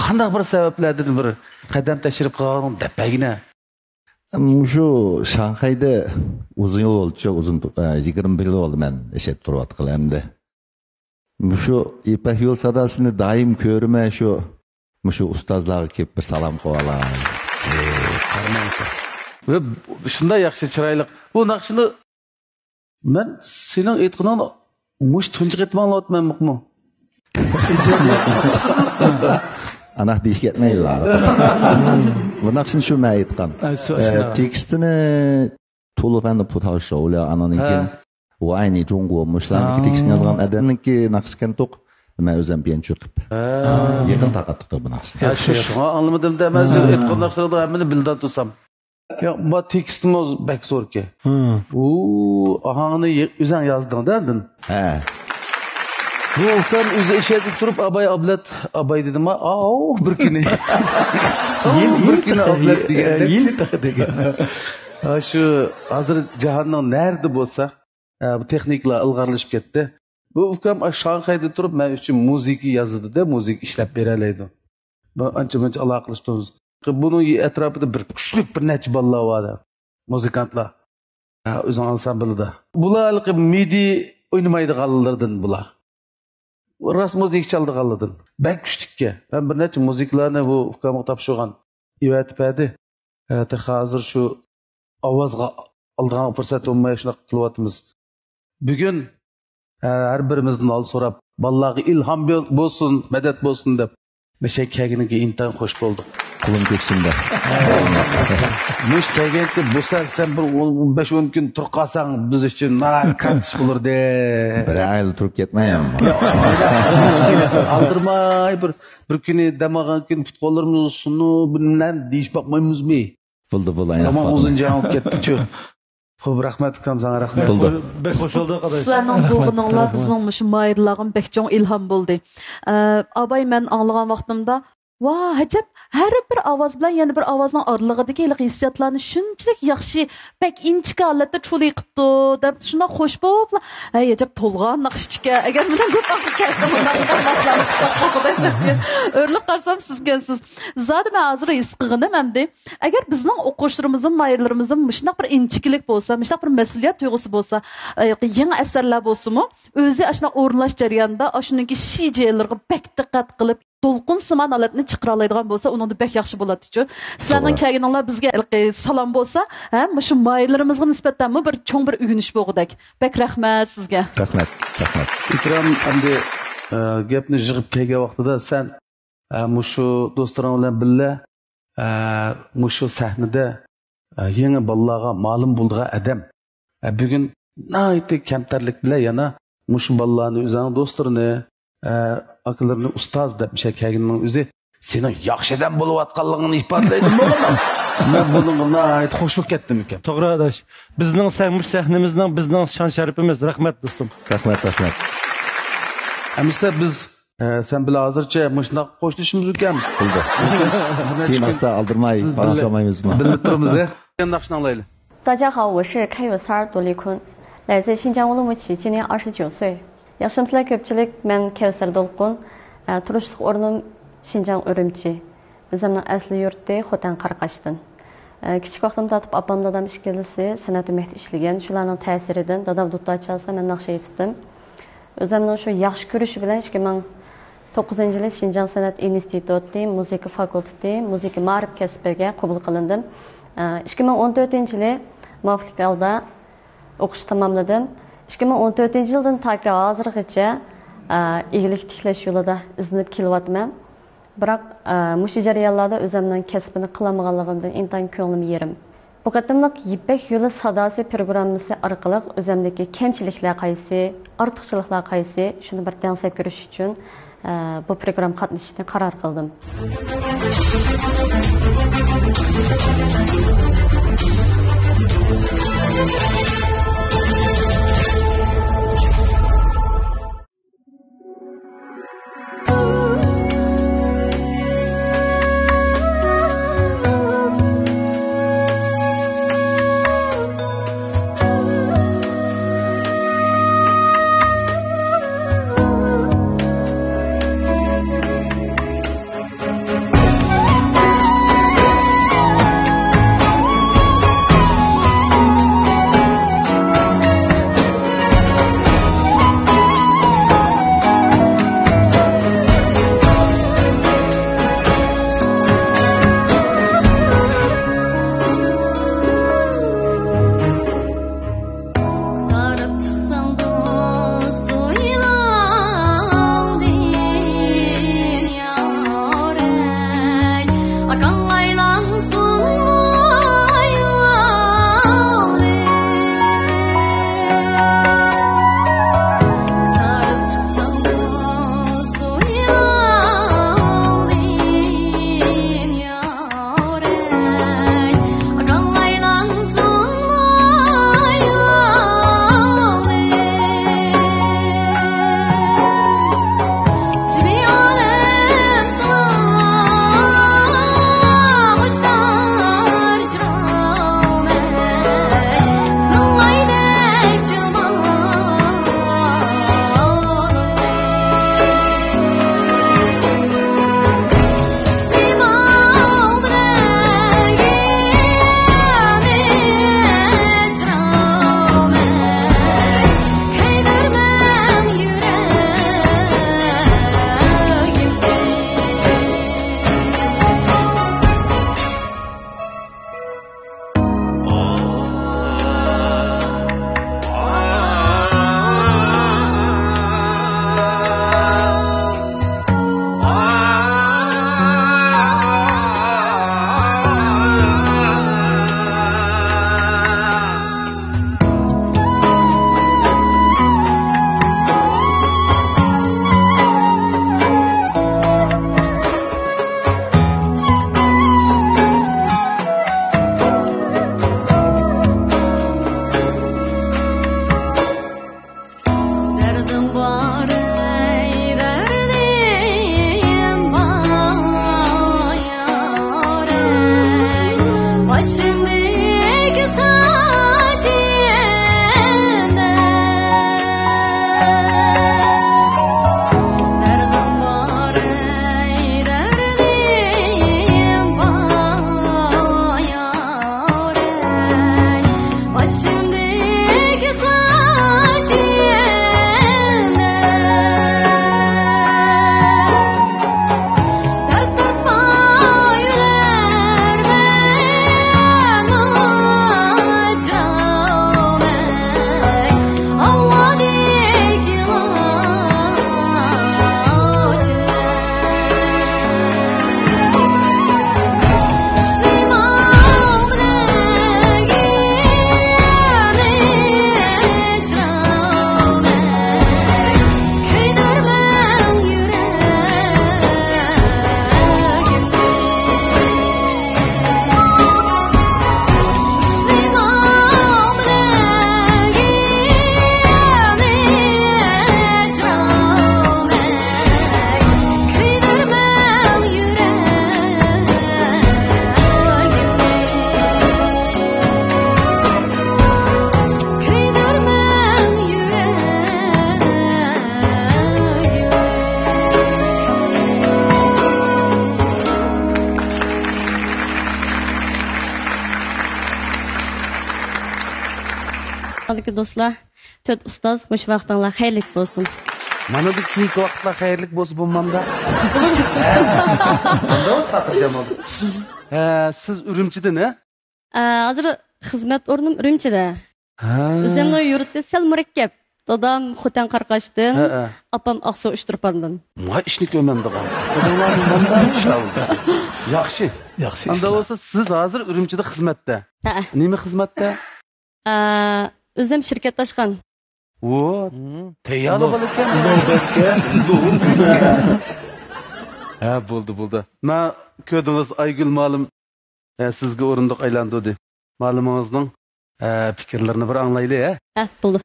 قانداق بىر سەۋەبلەردىن بىر قەدەم تەشرىپ قىلغانلىقىڭنى دەپ بەرگىنە. مۇشۇ شاڭخەيدە ئۇزۇن يىل بولدى، ئۇزۇن، ئە، يىگىرمە بىر يىل بولدى مەن ئىشەپ تۇرۇۋاتقىلى ئەمدى. مۇشۇ يىپەك يول ساداسىنى دائىم كۆرىمەن، شۇ، مۇشۇ ئۇستازلارغا كېلىپ بىر سالام قىلىۋالاي. ئى، قارىماڭسا. ۋە شۇنداق ياخشى، چىرايلىق. بۇ ناخشىنى مەن سېنىڭ ئېيتقىنىڭنى مۇشۇ تۇنجى قېتىم ئاڭلاۋاتىمەن، مۇقمۇ. ئانا دېيىشكە يەتمەيدۇ. بۇ ناخشىنى شۇ مەن ئېيتقان. ئە، شۇ، ئە، شۇنداق. تېكىستىنى تۇلۇفەننى پۇتاۋ شوۋليا، ئانىڭدىن ھە. كېيىن ۋاينى جۇڭگو مۇشۇلارنىڭ ھە. تېكىستىنى يازغان ئادەمنىڭكى ناخشىسى ئىكەنتۇق. مەن ئۆزۈم پىيانچو قىلىپ ھە. يېقىن تارقاتتۇق بۇ ناخشىنى. يا، شۇ، شۇڭا ئاڭلىمىدىم دە، مەن سىز ھە. ئېيتقان ناخشىلاردا ھەممىنى بىلدە تۇرسام. يا، ما تېكىستىمۇ بەك زوركەن. ھە. ئۇ ئاھاڭنى يە-، ئۆزۈڭ يازدىڭ-دە ئاندىن. ھە. بۇ ئۇكام ئۆزى ئىچەردە تۇرۇپ، ئاباي ئابلەت، ئاباي دېدىما، ئاۋۇ بىر كۈنى. ئاۋۇ بىر كۈنى ئابلەت دېگەندەك. يىل تېخى دېگەن. ھە، شۇ ھازىر جاھاننىڭ نەرىدە بولسا، ھە، بۇ تېخنىكىلار ئىلغارلىشىپ كەتتى. بۇ ئۇكام ئاشۇ شاڭخەيدە تۇرۇپ مەن ئۈچۈن مۇزىكا يازىدۇ-دە، مۇزىكا ئىشلەپ بېرەلەيدۇ. بۇ ئەنچە-مۇنچە ئالاقىلىشىپ تۇرىمىز. بۇنىڭ ئەتراپىدا بىر كۈچلۈك بىر نەچچە بالىلار بار، مۇزىكانتلار. ھە، ئۆزىنىڭ ئانسامبىلىدا. بۇلار ھېلىقى مىدى ئوينىمايدىغانلىرىدىن بۇلار. راست مۇزىكا چالىدىغانلىرىدىن. بەك كۈچلۈككەن. مەن بىر نەچچە مۇزىكىلارنى بۇ ئۇكامغا تاپشۇرغان. ئېۋەتىپ بەردى. ھە، تېخى ھازىر شۇ ئاۋازغا ئالىدىغان پۇرسەت بولماي شۇنداق قىلىۋاتىمىز. بۈگۈن، ھە، ھەر بىرىمىزدىن ھال سوراپ، بالىلارغا ئىلھام بول-، بولسۇن، مەدەت بولسۇن دەپ، مەشەگە كەلگىنىڭگە ئىنتايىن خوش بولدۇق. قولۇم كۆكسۈمدە. مۇشۇ كەلگەنچە بۇ سەر سەن بىر ئون، ئون بەش، ئون كۈن تۇرۇپ قالساڭ، بىز ئۈچۈن ناھايىتى كاتتا ئىش بولۇردى. بىر ئايلا تۇرۇپ كەتمەي ئەمما. ئالدىرىماي بىر، بىر كۈنى دەم ئالغان كۈنى پۇت-قوللىرىمىز سۇنۇپ، بىلمەم دېيىش باقمايمىزمۇ؟ بولدى، بولدى، ئايناق يامان ئۇزۇن جەڭ بولۇپ كەتتىچۇ. خوپ، رەھمەت ئۇكام، ساڭا رەھمەت. بولدى. بەك خۇش بولدۇق، ئاداش. سىلەرنىڭ رەھمەت، بولغىنىڭلار رەھمەت. بىزنىڭ مۇشۇ ماھىرلارغىمۇ بەك چوڭ ئىلھام بولدى. ئە، ئاباي مەن ئاڭلىغان ۋاقتىمدا، ۋا، ئەجەب، ھەر بىر ئاۋاز بىلەن يەنە بىر ئاۋازنىڭ ئارىلىقىدىكى ھېلىقى ھېسسىياتلارنى شۇنچىلىك ياخشى، بەك ئىنچىكە ھالەتتە چۇلۇي قىپتۇ، دەپ شۇنداق خوش بولۇپلا، ھەي، ئەجەب تولغان ناخشىچىكەن. ئەگەر مېنىڭ بۇ تاغقا كەلسە، بۇنداق بىر ناخشىلارنى قىلساق بولغۇدەك دەپ ئۆرۈلۈپ قارىسام، سىزكەنسىز. زادى مەن ھازىر ھېس قىلغىنىم ئەمدى. ئەگەر بىزنىڭ ئوقۇغۇچىلىرىمىزمۇ، ماھىرلىرىمىزمۇ مۇشۇنداق بىر ئىنچىكىلىك بولسا، مۇشۇنداق بىر مەسئۇلىيەت تۇيغۇسى بولسا، ئە، يېڭى ئەسەرلەر بولسىمۇ، ئۆزى ئاشۇنداق ئورۇنلاش جەريانىدا ئاشۇنىڭكى شىجيەنلىرىغا بەك دىققەت قىلىپ، دولقۇنسىمان ھالەتنى چىقىرالايدىغان بولسا، ئۇنىڭدا بەك ياخشى بولاتتىچۇ. سىلەرنىڭ توغرا. كەلگىنىڭلار بىزگە ھېلىقى سالام بولسا، ھە، مۇشۇ ماھىرلىرىمىزغا نىسبەتەنمۇ بىر چوڭ بىر ئۆگىنىش بولغۇدەك. بەك رەھمەت سىزگە. رەھمەت، رەھمەت. ئىكرام ئەمدى، ئە، گەپنى يىغىپ كەلگەن ۋاقتىدا سەن ئە، مۇشۇ دوستلىرىڭ بىلەن بىللە، ئە، مۇشۇ سەھنىدە، ئە، يېڭى بالىلارغا مالىم بولىدىغان ئادەم. ئە، بۈگۈن ناھايىتى كەمتەرلىك بىلەن يەنە مۇشۇ بالىلارنى، ئۆزۈڭنىڭ دوستلىرىنى، ئە، ئاكىلىرىنى ئۇستاز دەپ مۇشۇ كەلگىنىڭ ئۆزى سېنىڭ ياخشى ئادەم بولۇۋاتقانلىقىڭنى ئىپادىلەيدۇ، مۇئەللىم. مەن بۇنىڭغا ناھايىتى خوش بولۇپ كەتتىم ئىكەن. توغرا، ئاداش. بىزنىڭ سەھ-، مۇشۇ سەھنىمىزنىڭ بىزنىڭ شان-شەرىپىمىز. رەھمەت، دوستۇم. رەھمەت، رەھمەت. ئەمىسە بىز ھە، سەن بىلەن ھازىرچە مۇشۇنداق خوشلىشىمىز ئىكەن. بولدى. كېيىن ئاستا ئالدىرىماي پاراڭلىشالمايمىزمۇ؟ بىللە تۇرىمىز، ھە. ناخشىنى ئاڭلايلى. 大家好，我是开有三儿独立坤，来自新疆乌鲁木齐，今年二十九岁。ياخشىمسىلەر كۆپچىلىك؟ مەن كەۋسەر دولقۇن. ئە، تۇرۇشلۇق ئورنۇم شىنجاڭ ئۈرۈمچى. ئۆزۈمنىڭ ئەسلى يۇرتى خوتەن قاراقاشتىن. ئە، كىچىك ۋاقتىمدىن تارتىپ ئاپام، دادام ئىككىلىسى سەنئەت ئۆمەكتە ئىشلىگەن. شۇلارنىڭ تەسىرىدىن دادام دۇتار چالسا، مەن ناخشا ئېيتتىم. ئۆزۈمنىڭ شۇ ياخشى كۆرۈشى بىلەن ئىككى مىڭ توققۇزىنچى يىلى شىنجاڭ سەنئەت ئىنستىتۇتى مۇزىكا فاكۇلتېتى مۇزىكا مائارىپ كەسپىگە قوبۇل قىلىندىم. ئىككى مىڭ ئون تۆتىنچى يىلى مۇۋەپپەقىيەتلىك ھالدا ئوقۇشنى تاماملىدىم. ئىككى مىڭ ئون تۆتىنچى يىلدىن تاكى ھازىرغىچە ئىگىلىك تىكلەش يولىدا ئىزدىنىپ كېلىۋاتىمەن. بىراق، مۇشۇ جەريانلاردا ئۆزۈمنىڭ كەسپىنى قىلالمىغانلىقىمدىن ئىنتايىن كۆڭلۈم يېرىم. بۇ قېتىملىق يىپەك يولى ساداسى پروگراممىسى ئارقىلىق ئۆزۈمدىكى كەمچىلىكلەر قايسى، ئارتۇقچىلىقلار قايسى، شۇنى بىر دەڭسەپ كۆرۈش ئۈچۈن، ئە، بۇ پروگراممىغا قاتنىشىشنى قارار قىلدىم. ئەسسالامۇئەلەيكۇم دوستلار، تۆت ئۇستاز، مۇشۇ ۋاقتىڭلار خەيرلىك بولسۇن. مانا بۇ كېيىنكى ۋاقىتلار خەيرلىك بولسا بولمامدا. ئۇنداق بولسا خاتىرجەم بولدۇم. ھە، سىز ئۈرۈمچىدىن، ھە؟ ئە، ھازىر خىزمەت ئورنۇم ئۈرۈمچىدە. ھە. ئۆزۈمنىڭ يۇرتى سەل مۇرەككەپ. دادام خوتەن قاراقاشتىن، ھە، ھە. ئاپام ئاقسۇ ئۇچتۇرپاندىن. ما ئىشنى كۆرمەمدىغان. داداڭلارنىڭ مۇنداق ئىش ئالدى. ياخشى. ياخشى ئاندا ئىشلار. بولسا سىز ھازىر ئۈرۈمچىدە خىزمەتتە. ھە. نېمە خىزمەتتە؟ ئە، ئۆزۈم شىركەت ئاچقان. ۋو، مم. تەييارلىق ئىكەن. نوبەتكە. ھە، بولدى، بولدى. ما كۆردىڭىز، ئايگۈل مالىم، ھە، سىزگە ئورۇندۇق ئايلاندۇردى. مالىمىڭىزنىڭ، ھە، پىكىرلىرىنى بىر ئاڭلايلى، ھە؟ ھە، بولدى.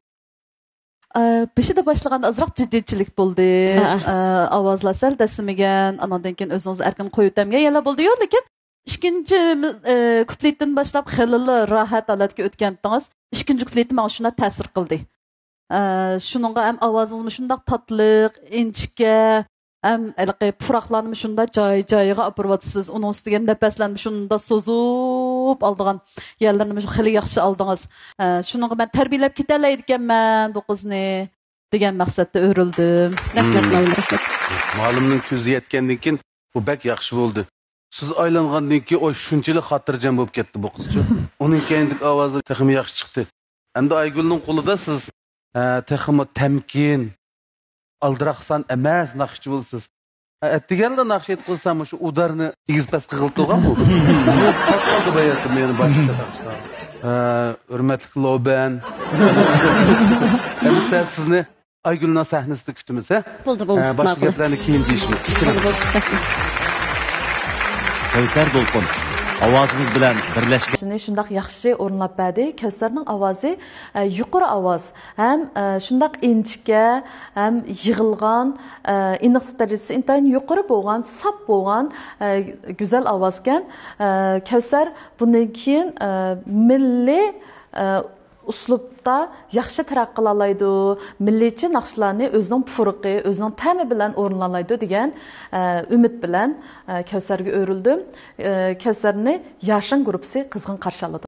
ئە، بېشىدا باشلىغاندا ئازراق جىددىيچىلىك بولدى. ھە، ھە. ئە، ئاۋازلار سەل دەسسىمىگەن، ئاناندىن كېيىن ئۆزىڭىزنى ئەركىن قويۇۋېتەلمىگەن يەرلەر بولدى-يۇ، لېكىن ئىككىنچى، ئە، كۇپلېتتىن باشلاپ خېلىلا راھەت ھالەتكە ئۆتكەنتىڭىز. ئىككىنچى كۇپلېتى ماڭا شۇنداق تەسىر قىلدى. ئە، شۇنىڭغا ھەم ئاۋازىڭىزمۇ شۇنداق تاتلىق، ئىنچىكە، ھەم ھېلىقى پۇراقلارنىمۇ شۇنداق جاي-جايىغا ئاپىرىۋاتىسىز. ئۇنىڭ ئۈستىگە نەپەسلەرنى شۇنداق سوزۇپ ئالىدىغان يەرلىرىنىمۇ خېلى ياخشى ئالدىڭىز. ئە، شۇنىڭغا مەن تەربىيەلەپ كېتەلەيدىكەنمەن بۇ قىزنى دېگەن مەقسەتتە ئۆرۈلدۈم. رەھمەت، مم. مۇئەللىم، رەھمەت. مۇئەللىمنىڭ كۆزى يەتكەندىن كېيىن بۇ بەك ياخشى بولدى. سىز ئايلانغاندىن كېيىن، ئوي، شۇنچىلىك خاتىرجەم بولۇپ كەتتى بۇ قىزچۇ. ئۇنىڭ كەينىدىكى ئاۋازى تېخىمۇ ياخشى چىقتى. ئەمدى ئايگۈلنىڭ قولىدا سىز، ھە، تېخىمۇ تەمكىن، ئالدىراقسان ئەمەس ناخشىچى بولىسىز. ھە، ئەتىگەنلا ناخشا ئېيتقۇزسام، مۇشۇ ئۇدارنى ئېگىز پەس قىغىلتىدىغان بۇ. پەس قالدى باياتتىن مېنى باشقا. ھە، ھۆرمەتلىك لوبەن. ئەمدى سىزنى ئايگۈلنىڭ سەھنىسىدە كۈتىمىز، ھە؟ بولدى، بولدى، ئە، باشقا ماقۇل. گەپلەرنى كېيىن دېيىشىمىز. بولدى، بولدى. كەۋسەر دولقۇن، ئاۋازىڭىز بىلەن بىرلەشكەن. شۇنى شۇنداق ياخشى ئورۇنلاپ بەردى. كەۋسەرنىڭ ئاۋازى، ئە، يۇقىرى ئاۋاز. ھەم، ئە، شۇنداق ئىنچىكە، ھەم يىغىلغان، ئە، ئېنىقلىق دەرىجىسى ئىنتايىن يۇقىرى بولغان، ساپ بولغان، ئە، گۈزەل ئاۋازكەن. ئە، كەۋسەر بۇندىن كېيىن، ئە، مىللىي، ئە، ئۇسلۇبتا ياخشى تەرەققىي قىلالايدۇ، مىللىيچە ناخشىلارنى ئۆزىنىڭ پۇرىقى، ئۆزىنىڭ تەمى بىلەن ئورۇنلالايدۇ دېگەن، ئە، ئۈمىد بىلەن، ئە، كەۋسەرگە ئۆرۈلدۈم. ئە، كەۋسەرنى ياشىن گۇرۇپپىسى قىزغىن قارشى ئالىدۇ.